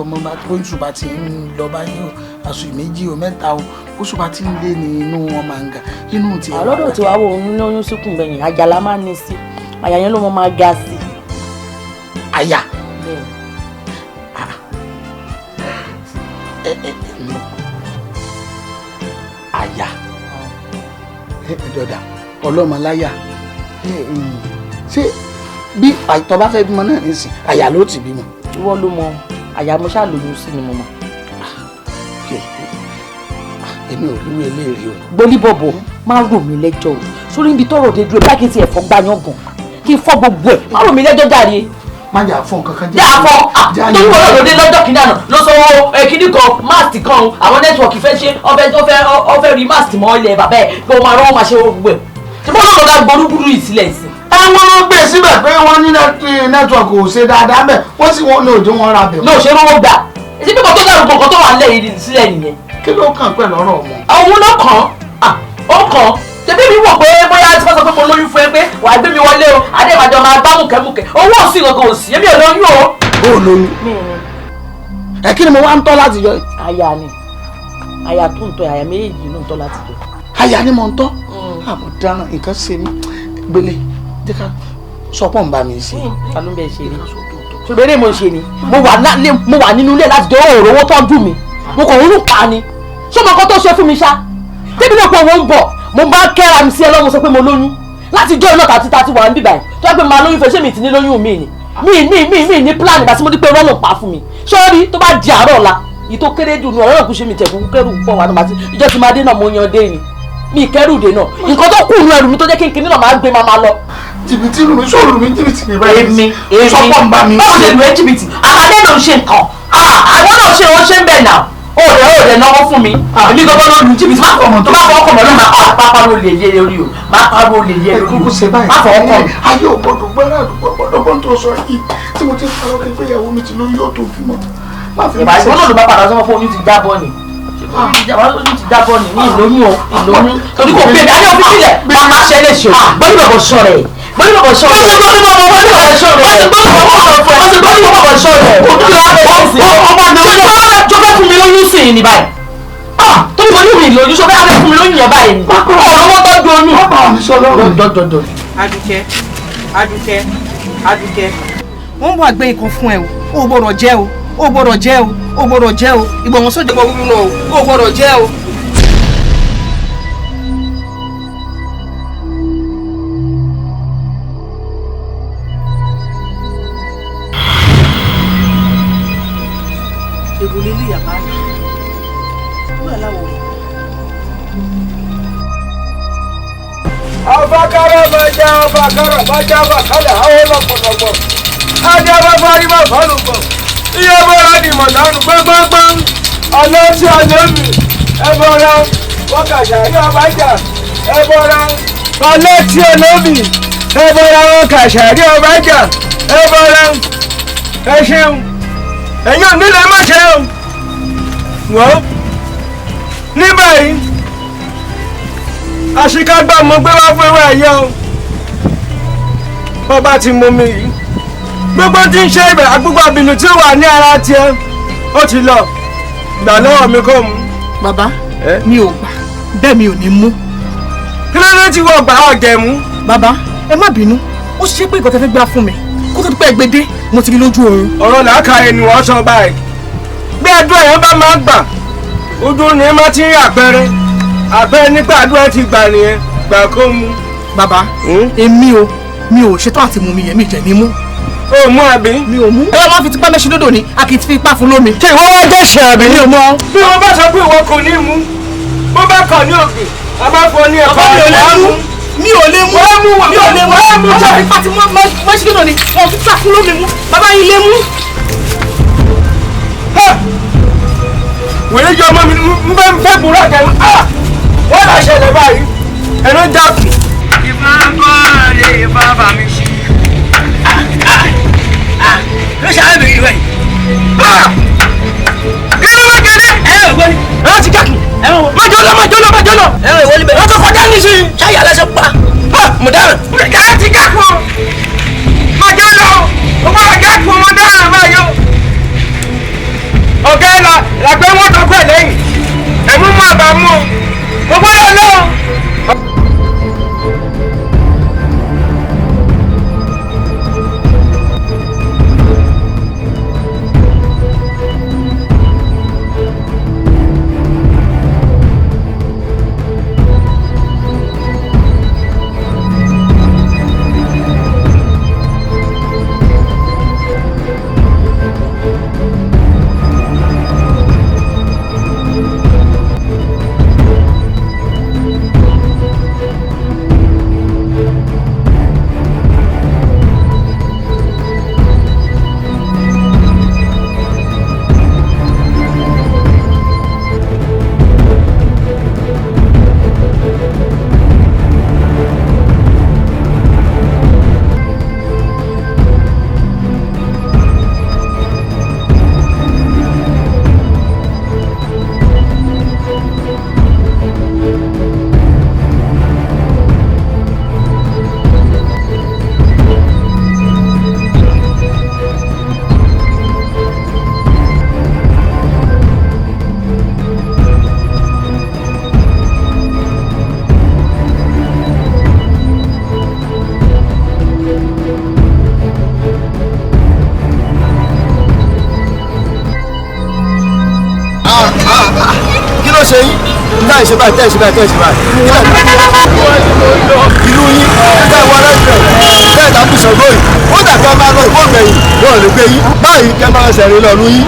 ọmọ bá bóṣù bá ti ń lọ báyìí o aṣọ méjì o mẹ́ta o bóṣù bá ti ń lé ní inú wọn máa ń ga inú ti ẹ̀ wá. Àlọ́dọ̀ tí wàá wo òun lóyún síkùn bẹ̀yìn àjà la máa ní sí àyà yẹn ló mọ máa ga sí. Àyà àyà dọ̀dà ọlọ́mọláyà ṣé bí àìtọ́ bá fẹ́ bímọ náà nísìn àyà ló ti bímọ. Ìwọ ló mọ àyà mo ṣáà lóyún sí ni mo mọ. Èmi ò rí eléyìí o. Gbolíbọ̀bọ̀ má rò mí lẹ́jọ́ o sórí ibi tọ́rọ̀ dé dúró bá kí n tiẹ̀ fọ́ gbáyán gan kí n fọ́ gbogbo ẹ̀ má rò mí lẹ́jọ́ jàre. Má jà fún nǹkan kan jẹ́. Jà fọ́ torí wọn náà ló dé lọ́jọ́ kìíní àná ló sọ kíní kan mast kan àwọn nẹ́tíwọ̀kì fẹ́ ṣe ọfẹ́ rí mast mọ́ ilẹ̀ bàbá ẹ̀ kí wọ́n máa rán wọn máa ṣe gbogbo ẹ̀. Ṣé bọ́lá lọ́dà gborúgbúrú yìí sílẹ̀ sí. Ẹ wọ́n ló gbé síbẹ̀ pé wọ́n ní nẹ́tíwọ̀kì ò ṣe dáadáa bẹ́ẹ̀ wọ́n sì wọ́n ní òjò wọn ra bẹ̀. Ní òṣèré owó gbà èsì pípọ̀ tó dàrú gbọ̀ngàn tó wà nílẹ̀ yìí sílẹ̀ nìyẹn. Kí ló kàn pẹ̀lú ọ̀rọ̀ ọmọ? Òun ló kàn án ó kàn án tẹ̀bí mi wò pé bóyá tí wọ́n sọ pé mo lóyún fún ẹ pé wàá gbé mi wọlé o adébàjọ máa gbá mùkẹ́mùkẹ́ owó òsì kankan òsì èmi ò lóyún o. Ó lóyún. Ẹ kí ni mo wá ń tọ́ láti yọ. Aya ni aya tó ń tọ́ aya méjèèjì ló ń tọ́ láti yọ. Aya ni mo ń tọ́ àmọ́ dáràn nǹkan ṣe mí gbélé jẹ́ ká sọ pọ̀ ń bá mi ṣe. Ta ló ń bẹ ṣe ni ṣùgbọ́n eré mo ṣe ni mo wà nínú ilé láti dọ́rọ̀ òrówó tọ́jú mi mo kàn ń rún pa ni ṣé mo kọ́ tó ṣe fún mi ṣá tẹ́bí náà pé òun ń bọ̀ mo bá kẹ́ra mi sí ẹ lọ́mọ sọ pé mo lóyún láti jọ́ iná tàti tàti wà ń bíbà yìí tó yẹ pé màá lóyún fẹ́ ṣé mi ti ní lóyún mi ni mi ní plan ìgbà tí mo ní pé rọ́nà pa fún mi sọ́ọ́rí tó bá di àárọ̀ ọ̀la yìí tó kéré jù ní ọ̀rọ̀ náà kú ṣe mi tẹ̀kú kẹ́rù pọ̀ wà nígbà tí ìjọ ti máa dé náà mo yan dé ni mi kẹ́rù dé náà nǹkan tó kù nù ẹrù mi tó jẹ́ kínkínní náà máa gbé máa máa lọ. Jìbìtì lù mí sóòlù mi jìbìtì ní báyìí. Èmi èmi sọ́pọ̀ ń bá mi. Báwo ṣe lù ẹ́ jìbìtì? Àlàdé ló ń ṣe nǹkan. Àwọn náà ṣe wọ́n ṣe ń bẹ̀ náà. Ó rẹ̀ náwó fún mi. Èmi gangan ló lu jìbìtì. Má fọwọ́ tó bá fọwọ́ kàn mọ́ ló máa pariwo lè yé lórí o. Má pariwo lè yé lórí o. Kúkú ṣe báyìí. Má fọwọ́ kàn mí. Ayé ò gbọdọ̀ gbọ́dọ̀ àdúgbò gbọdọ̀ gbọ́n tó sọ yìí tí mo ti ń parọ́ kí pé ìyàwó mi ti lóyún yóò tó bímọ. Má fi Ìbá ìwọ náà ló bá padà sọ fún oyún ti jábọ́ ni. Oyún ti jábọ́ ni ní ìlóyún o ìlóyún. Torí kò pé mi, a ní òfin sílẹ̀. Má má ṣe lè ṣe o. Gbọ́dọ̀ bọ̀bọ̀ sọ rẹ̀. Gbọ́dọ̀ bọ̀bọ̀ sọ rẹ̀. Gbọ́dọ̀ bọ̀bọ̀ sọ rẹ̀. Gbọ́dọ̀ bọ̀bọ̀ sọ rẹ̀. Tó fẹ́ fún mi lóyún sí i ní báyìí. Torí mo ní mi lóyún, ṣó fẹ́ fún mi lóyún yẹn báyìí ni. Ọ̀rọ̀ owó tọ́jú oyún. Dọ́dọ́dọ́. Adùkẹ́ Adùkẹ́ Adùkẹ́ wọ́n ń bọ̀ àgbẹ̀ nǹkan fún ẹ o ò gbọ́dọ̀ jẹ́ o ò gbọ́dọ̀ jẹ́ o ò gbọ́dọ̀ jẹ́ o ìgbọ̀wọ́n sójà gbọ́ wúlò o ò gbọ́dọ̀ jẹ́ o. Èrò lélẹ̀ yàrá yìí wúrà láwọ̀ rẹ̀. Afakara maja afakara maja afakara àwọn lọ́pọ̀lọpọ̀. Ajá bá parí bá fọ́lùpọ̀. Iye bọ́ra ni mọ̀dánù gbọ́ngbọ́ngbọ́n. Ọlọ́tí ọlọ́mì ẹbọra wọ́kàṣà yóò bá jà ẹbọra. Ọlọ́tí ọlọ́mì ẹbọra wọ́kàṣà yóò bá jà ẹbọra. Ẹ ṣeun. Ẹ̀yin ò nílẹ̀ má ṣe o. Wọ́n ní báyìí àṣekágbá mo gbé wá fún ewé ẹ̀yẹ o. Bọ́ba ti mú mi yìí gbogbo tí ń ṣe ibẹ̀ agbógbó abìlù tí ó wà ní ara tiẹ̀ ó ti lọ gbà lọ́wọ́ mi kò mú. Bàbá mi ò gbà bẹ́ẹ̀ mi ò ní mú. Kí ló dé tí wọ́n gbà ọ̀jẹ̀ mú. Bàbá ẹ má bínú ó ṣe pé nǹkan tẹ́ fẹ́ gbà fún mi kó tó di pé ẹ gbé dé mo ti rí lójú oorun. Ọ̀rọ̀ làákàyè ni wọ́n sọ báyìí bí àdúrà yẹn bá máa gbà Ojú ni ẹ má ti rí àpẹẹrẹ àpẹẹrẹ nípa àdúrà ti gbà nìyẹn gbà kó mu. Bàbá, èmi o, mi ò ṣetán àti mú mi yẹn, mi jẹ̀ ní mú. O mú àbí? Mi ò mú. Ẹ wọ́n fi tipá mẹ́ṣin dòdò ni, a kì í fi ipá fún lómi. Ṣé ìwọ wá jẹ́ṣẹ̀ àbí? Mi ò mọ. Bí wọ́n bá sọ pé ìwọ kò ní mú, bó bá kàn ní òkè, a máa fọ ní ẹ̀kọ́. Bàbá mi ò lè mú. Mi ò lè mú. Mi ò lè mú. Wọ́n fi ipá ti mẹ́ṣin dòdò ni, wọ́n fi ipá fún lómi mú. Bàbá yìí lè mú. Wèrè jọ ọmọ mi ń bẹ́ ń fẹ́ burú àjẹ́ wọ́n là ṣẹlẹ̀ báyìí, ẹnu jákùn. Ìfá kọ́ lè bá bá mi ṣe. Ló ṣe àbẹ̀rẹ̀ ìwẹ̀ yìí. Kí ló má kéde? Ẹ ò gbọ́ ni. Ẹ ti jákùn. Ẹ ò Má jọ́lọ́ má jọ́lọ́ má jọ́lọ́. Ẹ ò ìwọlé bẹ̀rẹ̀. Wọ́n tó kọjá nísìnyí. Ṣáyà aláṣẹ pa. Mo dáràn. Ẹ ti jákùn. Má jọ́lọ́. O gbọ́dọ̀ jákùn mo dáràn báyìí. Ọ̀gá ẹ̀ làgbẹ́ wọ́n tó pẹ̀ lẹ́yìn. Ẹ̀mú mú àbámú o. Mo gbọ́dọ̀ lọ. Ṣe yín táì ṣe báyìí táì ṣe báyìí táì ṣe báyìí ìlú yín tẹ́ wọ lẹ́sẹ̀ tẹ́ ìtàkùn Ṣàngó yìí ó dàgbà máa lọ ìwọ gbẹ̀yìn wọn ò lè gbé yín báyìí kẹ́ máa ṣẹ̀rìn lọ́nu yín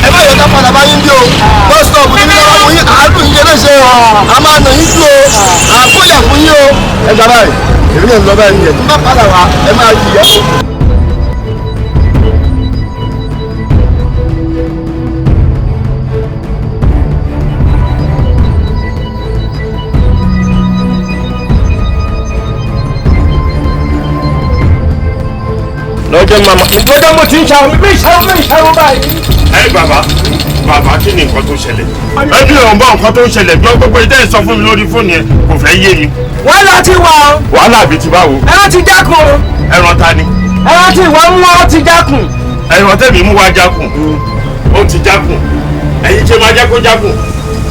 ẹ má yẹ ká padà bá yín bí o bus stop ní lọ́wọ́ fún yín àádùn yín léṣe o a máa nà yín tú o àkóyà fún yín o ẹ gbà báyìí èmi náà ń lọ báyìí nìyẹn tó bá padà wá ẹ máa jìyà. Lọ́jọ́ mama lọ́jọ́ mo ti ń ṣàwọn mi ṣàwọn mi ṣàwọn báyìí. Ẹ bàbá bàbá kí ni nǹkan tó ṣẹlẹ̀? Ẹ bí òun bá nǹkan tó ń ṣẹlẹ̀ gbọ́ gbogbo ìdẹ́ sọ fún mi lórí fóònù yẹn kò fẹ́ yé mi. Wàhálà ti wà o. Wàhálà àbí ti báwo? Ẹran ti jákun o. Ẹran ta ni? Ẹran ti ìwọ mú ọ ti jákun. Ẹran tẹ̀mí mú wa jákun. Ó ti jákun. Ẹ̀yin ṣe máa jẹ́ kó jákun.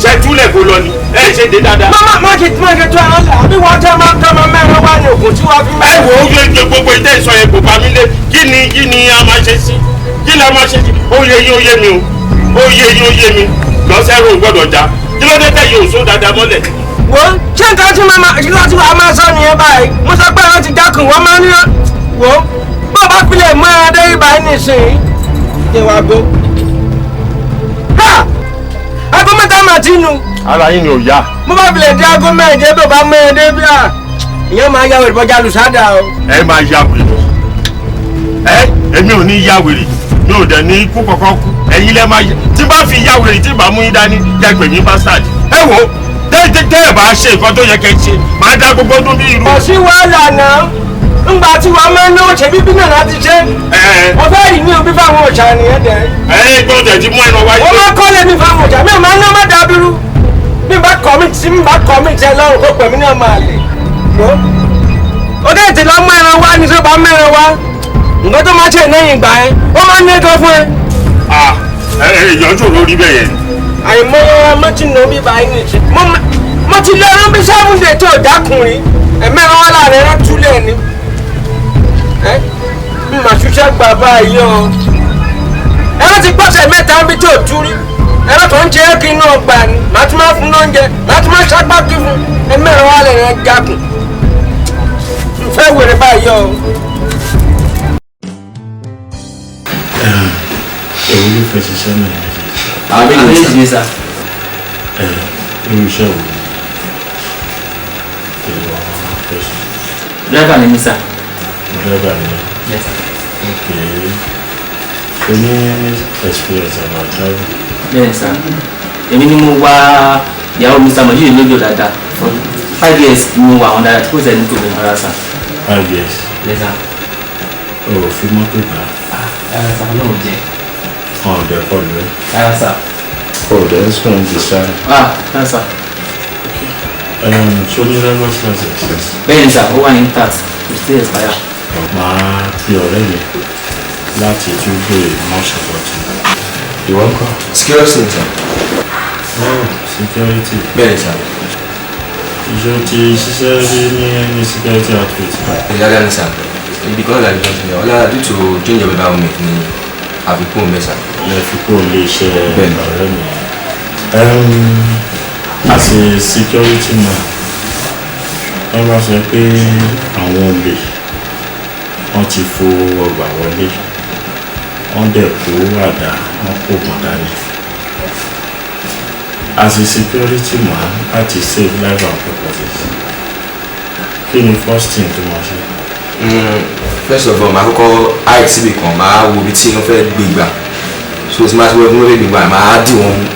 Ṣé túlẹ̀ kó lọ ni? Ẹ ṣe dé dáadáa. Má má ṣe má ṣe tó ẹran lẹ̀ àbí wọ́n tẹ́ máa tẹ́ máa mẹ́rin wá ní òkun tí wọ́n fi Ẹ mẹ́rin. wo ó yẹ gbogbo ìdẹ́ ìsọ yẹn kò bá mi lé. Kí ni a máa ṣe sí? Kí ni a máa ṣe sí? Ó yé yín ó yé mi o. Ó yé yín ó yé mi. Lọ́sẹ̀rò gbọ́dọ̀ já. Kí ló dé tẹ̀yìn òṣó dáadáa mọ́lẹ̀? Wo ṣé nǹkan tí màmá nǹkan tí wàá máa sọ nìyẹn báyìí? Mo sọ pé ẹran ti jákun wọ́n máa ń ní wo bó bá filẹ̀ mọ́ ẹran dé ibà yìí nìsín. Ṣé wàá gbó? Ha! Aago mẹ́ta mà ti nu. Ara yín ni ò yá. Mo bá filẹ̀ di aago mẹ́ẹ̀ẹ́dẹ́ bí o bá mẹ́ẹ̀ẹ́dẹ́ bí a ìyẹn máa ya wèrè bọ́jà lùsádà o. Ẹ máa ya wèrè. Ẹ èmi ò ní ya wèrè. Mi ò dẹ̀ ní kú kọ̀ọ̀kan kú. Ẹ̀yin lẹ máa tí bá fi ya wèrè tí bá mú yín dání jẹ́ pè mí bastard. Ẹ wo tẹ́ ẹ bá ṣe nǹkan tó yẹ kẹ́ ṣe máa dá gbogbo ọdún bí irú. Kò sí wàhálà náà ńgbà tí wàá máa ń náwó ṣe bíbí náà láti ṣe. Mo fẹ́ rí ní omi fáwọn òòṣà nìyẹn dẹ̀. Ẹ gbọ́dọ̀ ti mú ẹran wáyé. Wọ́n máa kọ́lé mi fáwọn òòṣà mi ò máa ń ná má dàbírú. Bí n bá kọ́ mi tí n bá kọ́ mi tẹ lọ́rùn kó pẹ̀mí náà máa lè. Ó dé ètè lọ mú ẹran wá ní tó bá mú ẹran wá. Nǹkan tó máa ṣe lẹ́yìn ìgbà yẹn, ó máa ń ní ẹjọ́ fún ẹ. Ẹ ìyànjú lórí bẹ́ẹ̀ yẹn. Àìmọye ọmọ tí nà mí báyìí nìṣẹ́. Mo ti lé ẹran bí 7 days tó dákùnrin. Ẹ̀mẹ́ran wá láàrin ẹran túlẹ̀ ni. Ẹ mà ṣiṣẹ́ gbà báyìí o. Ẹran ti pọ̀sẹ̀ mẹ́ta níbi tó tú rí. Ẹ̀rọ tó ń jẹ́ kí inú ọgbà ni màá tún máa fún lóúnjẹ, màá tún máa ṣapá kí fún ẹ̀mẹ́rin wà lẹ̀ rẹ̀ jákùn. N fẹ́ wèrè báyìí o. Èwo ló fẹ́ ṣiṣẹ́ náà yẹn? Àwọn méjèèjì ni sà. Ẹ irú iṣẹ́ wo ni ìwọ fẹ́ ṣe? Dírẹ́fà ni mí sà. Dírẹ́fà ni. Yes sir. Okay. O ní experience about driving? Bẹ́ẹ̀ sà. Èmi ni mo wá ìyàwó Mr. Mojiri lójó dáadáa. For 5 years ni mo wà wọn dáadáa tí kò sẹ́ni tó bẹ̀rẹ̀ rárá sà. 5 years? Yes sir. O ò fi mọ́tò gbà? Rárá sà, Ọlọ́run jẹ́. Wọn ò dẹ̀ kọlù ẹ́? Rárá sà. O ò dẹ̀ ń sùn ti sáré? Ah, rárá sà. Ṣé o ní driver's license? Bẹ́ẹ̀ ni sà, ó wà intact, kò sí expire. Màá fi ọ̀rẹ́ mi láti tún béèrè much about you. Ìwọ ńkọ́? Security sir. Oh, security. Bẹ́ẹ̀ sir. Ìjọ ti ṣiṣẹ́ rí ní any security outfit? Dáadáa ni sir. Ibi kan náà láti jọ ọlá due to change of environment ni àfikún mẹ́sà. Lẹ fi kúrò lé iṣẹ́ ọ̀rẹ́ mi. As a security man, wọ́n bá sọ pé àwọn olè wọ́n ti fo ọgbà wọlé, wọ́n dẹ̀ kó àdá, wọ́n kó ìbọn dání. As a security man, láti save life and properties, kí ni first thing tó máa ṣe? First of all, màá kọ́kọ́ hide síbi kan, màá wo ibi tí wọ́n fẹ́ gbé gbà. So tí màá ti wọ́n fẹ́ gbé gbà, màá dì wọ́n mú.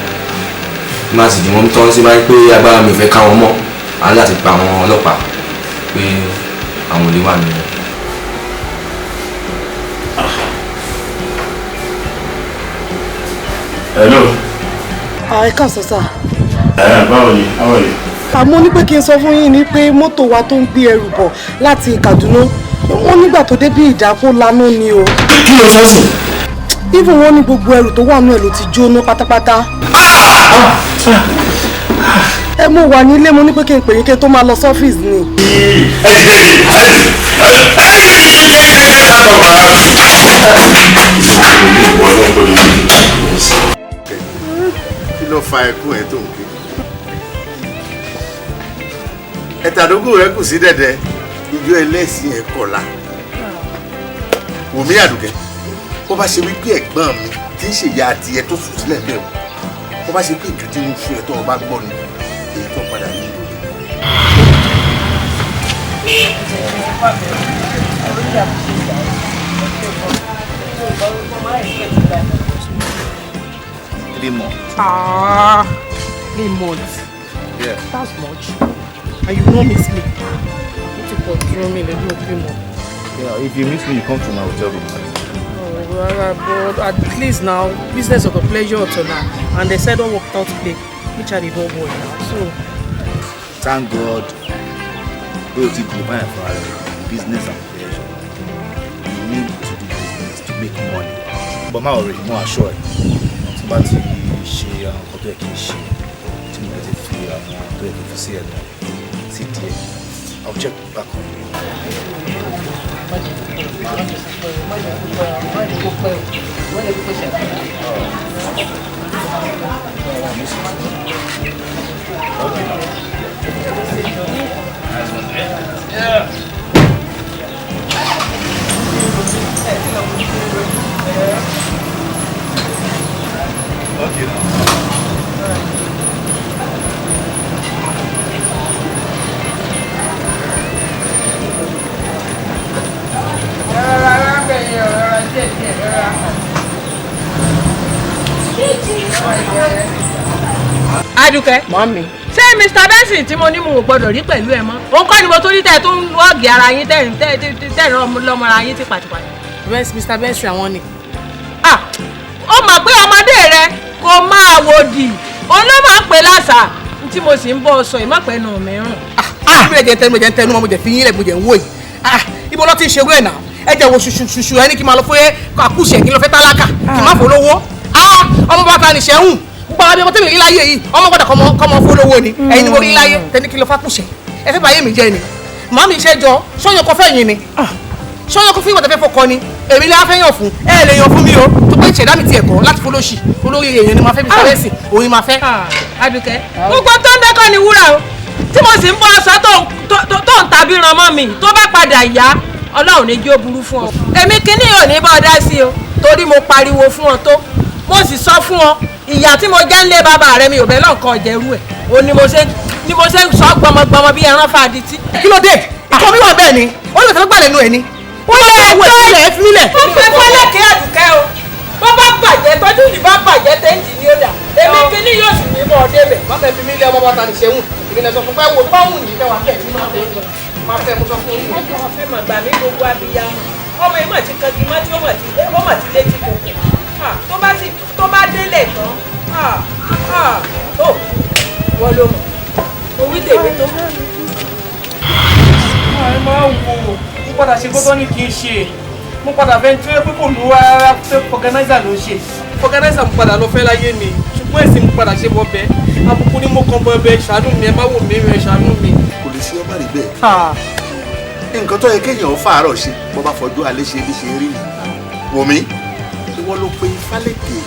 Màá sì dì wọ́n mú tán sí máa ń pé agbára mi ò fẹ́ ká wọn mọ́. Màá ní láti pa àwọn ọlọ́pàá pé àwọn olè wà nínú. Hello. Ẹ káàsán sà. Ẹ báwo ni? How are you? Àmọ́ ní pé kí n sọ fún yín ni pé mọ́tò wa tó ń gbé ẹrù bọ̀ láti Kaduna, wọ́n nígbà tó dé bí ìdákó lanú ni o. Kí ló sọ sí? Even wọ́n ní gbogbo ẹrù tó wà nínú ẹ̀ ló ti jóná pátápátá. Ẹ mú wa nílé, mo ní pé kí n pè yín kí n tó máa lọ sọ́fíìsì ni. Kí ló fa ẹkún ẹ tó ń ké? Ẹ̀tàdógún rẹ kù sí dẹ̀dẹ̀, ijó ẹlẹ́sìn ẹ̀ kọ̀la. Wùmí Àdùkẹ́, bó bá ṣe wípé ẹ̀gbọ́n mi tí ń ṣèyá adìẹ tó sùn sílẹ̀ bẹ́ẹ̀ o, bó bá ṣe pé nǹkan tí ń fún ẹ tó o bá gbọ́ ni, èyí tó padà ní ìlú. 3 months. Ah, 3 months. Yeah. That's much. And you no miss me. You to control me, let me 3 months. Yeah, if you miss me, you come to my hotel room. Oh, but at least now, business of the pleasure to now. And they said don't work out play, which are the don't boy now. So thank God, we will define for business and pleasure. You need to do business to make money. But my worry, more assured. But ṣe àwọn nǹkan tó yẹ kí n ṣe tí mo ti fi àwọn tó yẹ kí n fi sí ẹnu sí díẹ̀. I'll check back on you. Yeah. Okay. Rọra bẹ̀yẹ̀ rọra díẹ̀ díẹ̀ rọra. Adùkẹ́. Màámi. Ṣé Mr. Benson tí mo ní mo ò gbọdọ̀ rí pẹ̀lú ẹ mọ́? Òun kọ́ ni mo torí tẹ̀ tó ń wọ́ọ̀gì ara yín tẹ̀ tẹ̀ lọ́mọra yín tipátipá. Mr. Benson àwọn ni. Ah! Ó mọ̀ pé ọmọdé rẹ kò máa wò dì, òun ló máa ń pè lásà tí mo sì ń bọ́ sọ ìmọ̀pẹ́nu mi rùn. Bí ẹ jẹ́ tẹnu, mo jẹ́ tẹnu, mo jẹ́ fi yín lẹ̀, mo jẹ́ ń wò yìí. Ibo ló ti ń ṣerú ẹ̀ náà? Ẹ jẹ́ wo ṣuṣuṣu ẹ ní kí n máa lọ fún àkúṣe kí n lọ fẹ́ tálákà kí n má fò lówó. Ọmọ bàtà nìṣẹ́ hùn gbogbo àwọn ọmọ tẹ̀mí rí láyé yìí, ọmọ gbọ́dọ̀ kọ́mọ fún olówó ni. Ẹ̀yin ni mo rí láyé tẹ́ni kí n lọ fàkúṣe. Ẹ fẹ́ báyé mi jẹ́ ni. Màámi iṣẹ́ jọ sọ́yìn ọkọ fẹ́yìn ni. Ṣọ́yọ́ kó fún ìwọ̀n tẹ́fẹ́ fọkọ ni èmi lè fẹ́ yàn fún ẹ lè yàn fún mi o tó pé ìṣẹ̀dá mi ti ẹ̀kọ́ láti fọlọ́ṣì olórí èèyàn ni màá fẹ́ fi sọ́rẹ́sì òun ni màá fẹ́. Àdùkẹ́ gbogbo tó ń dẹ́kọ̀ ni wúrà o tí mo sì ń bọ́ aṣọ tó ń tàbí ran mọ́ mi tó bá padà yá Ọlọ́run ní jí ó burú fún ọ. Èmi kínní ò ní bọ́ dá sí o torí mo pariwo fún ọ tó mo sì sọ fún ọ ìyà tí mo jẹ́ ń lé bàbá rẹ mi ò bẹ́ẹ̀ lọ́nkàn ọ̀jẹ̀rú ẹ̀ o ni mo ṣe ń sọ gbọmọgbọmọ bí ẹran fàdítí. Kí ló dé? Ìkọ́ mi wà bẹ́ẹ̀ ni ó lè fẹ́ gbà lẹ́nu ẹ̀ ni. Ó lè wọ ìfilẹ̀ ìfilẹ̀. Ó fẹ́ fọ́lẹ́kẹ́ Àdùkẹ́ o bó bá bàjẹ́ tọ́jú ìdí bá bàjẹ́ tẹ́ǹtì ni ó dà èmi kínní yóò sì ní bọ́ ọ débẹ̀. Má fẹ́ fi mí lé ọmọ bàtà ní ṣẹ́wùn èmi lè sọ fún pé wo báwùn yìí fẹ́ wà fẹ́ mi máa fẹ́ máa fẹ́ mo sọ fún yín. Ẹjọ́ fẹ́ mà gbà mí gbogbo abiyamọ ọmọ yìí mà ti kangi má tí ó mà ti létí kòkò tó bá délẹ̀ tán tó wọ́n ló mọ̀ owí tèmi tó. Ẹ máa wò ó mo padà ṣe gbọ́dọ̀ ní kí n ṣe mo padà fẹ́ tí ó yẹ pé kò lówó rárá pé fọgànáìsà ló ṣe fọgànáìsà mo padà lọ fẹ́ láyé mi ṣùgbọ́n èsì mo padà ṣe bọ́ bẹ́ẹ̀ àbùkù ni mo kàn bọ́ bẹ́ẹ̀ ṣàánú mi ẹ má wò mí rẹ ṣàánú mi. Kò lè ṣe ọmọ rí bẹ́ẹ̀. Nǹkan tó yẹ kéèyàn fàárọ̀ ṣe bó bá fọjú alẹ́ ṣe bí ṣe rí ni wò mí ìwọ ló pe Fálékè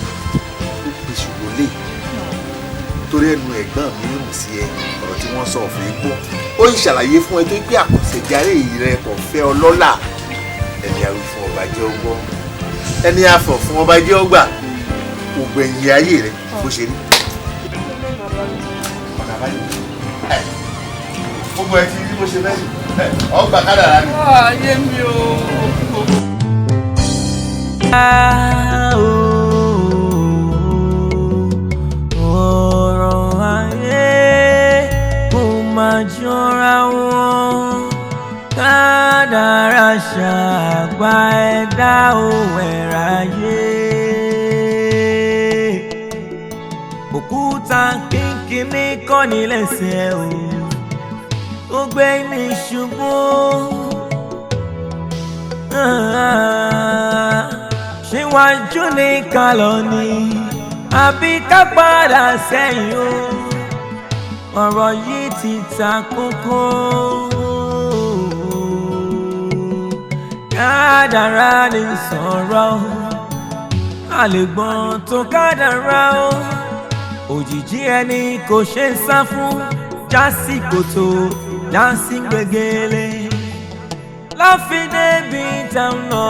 ó pe ṣùgbọ́n lè torí ẹnu ẹ̀gbọ́n mi rùn sí ẹ ọ̀rọ̀ tí wọ́n sọ ọ̀fẹ́ gbọ́ ó ń ṣàlàyé fún ẹ tó gbé àkọsẹ̀járe rẹ kò fẹ́ ọlọ́lá ẹni àwí fún ọba jẹ́ ọgbọ́ ẹni àfọ̀ fún ọba jẹ́ ọgbà ògbẹ̀yìn ayé rẹ bó ṣe rí. Ọ̀nà àbáyọ gbogbo ẹ ti rí bó ṣe fẹ́ ọgbà kádàrá ni. Ayé mi o. Ọ̀rọ̀ ayé kò máa jọra wọn kádàrá ṣàgbà ẹ̀dá òwẹ̀ráyé òkúta kínkínní kọ́ ní lẹ́sẹ̀ o ó gbé ní ṣubú ṣíwájú ní kálọ̀ ni àbí ká padà sẹ́yìn o ọ̀rọ̀ yìí ti ta kókó kádàrá ni sọ̀rọ̀ a lè gbọ́n tó kádàrá o òjijì ẹni kò ṣe é sá fún jásí kòtò jásí gbẹgẹlẹ láfi débi tá ń lọ.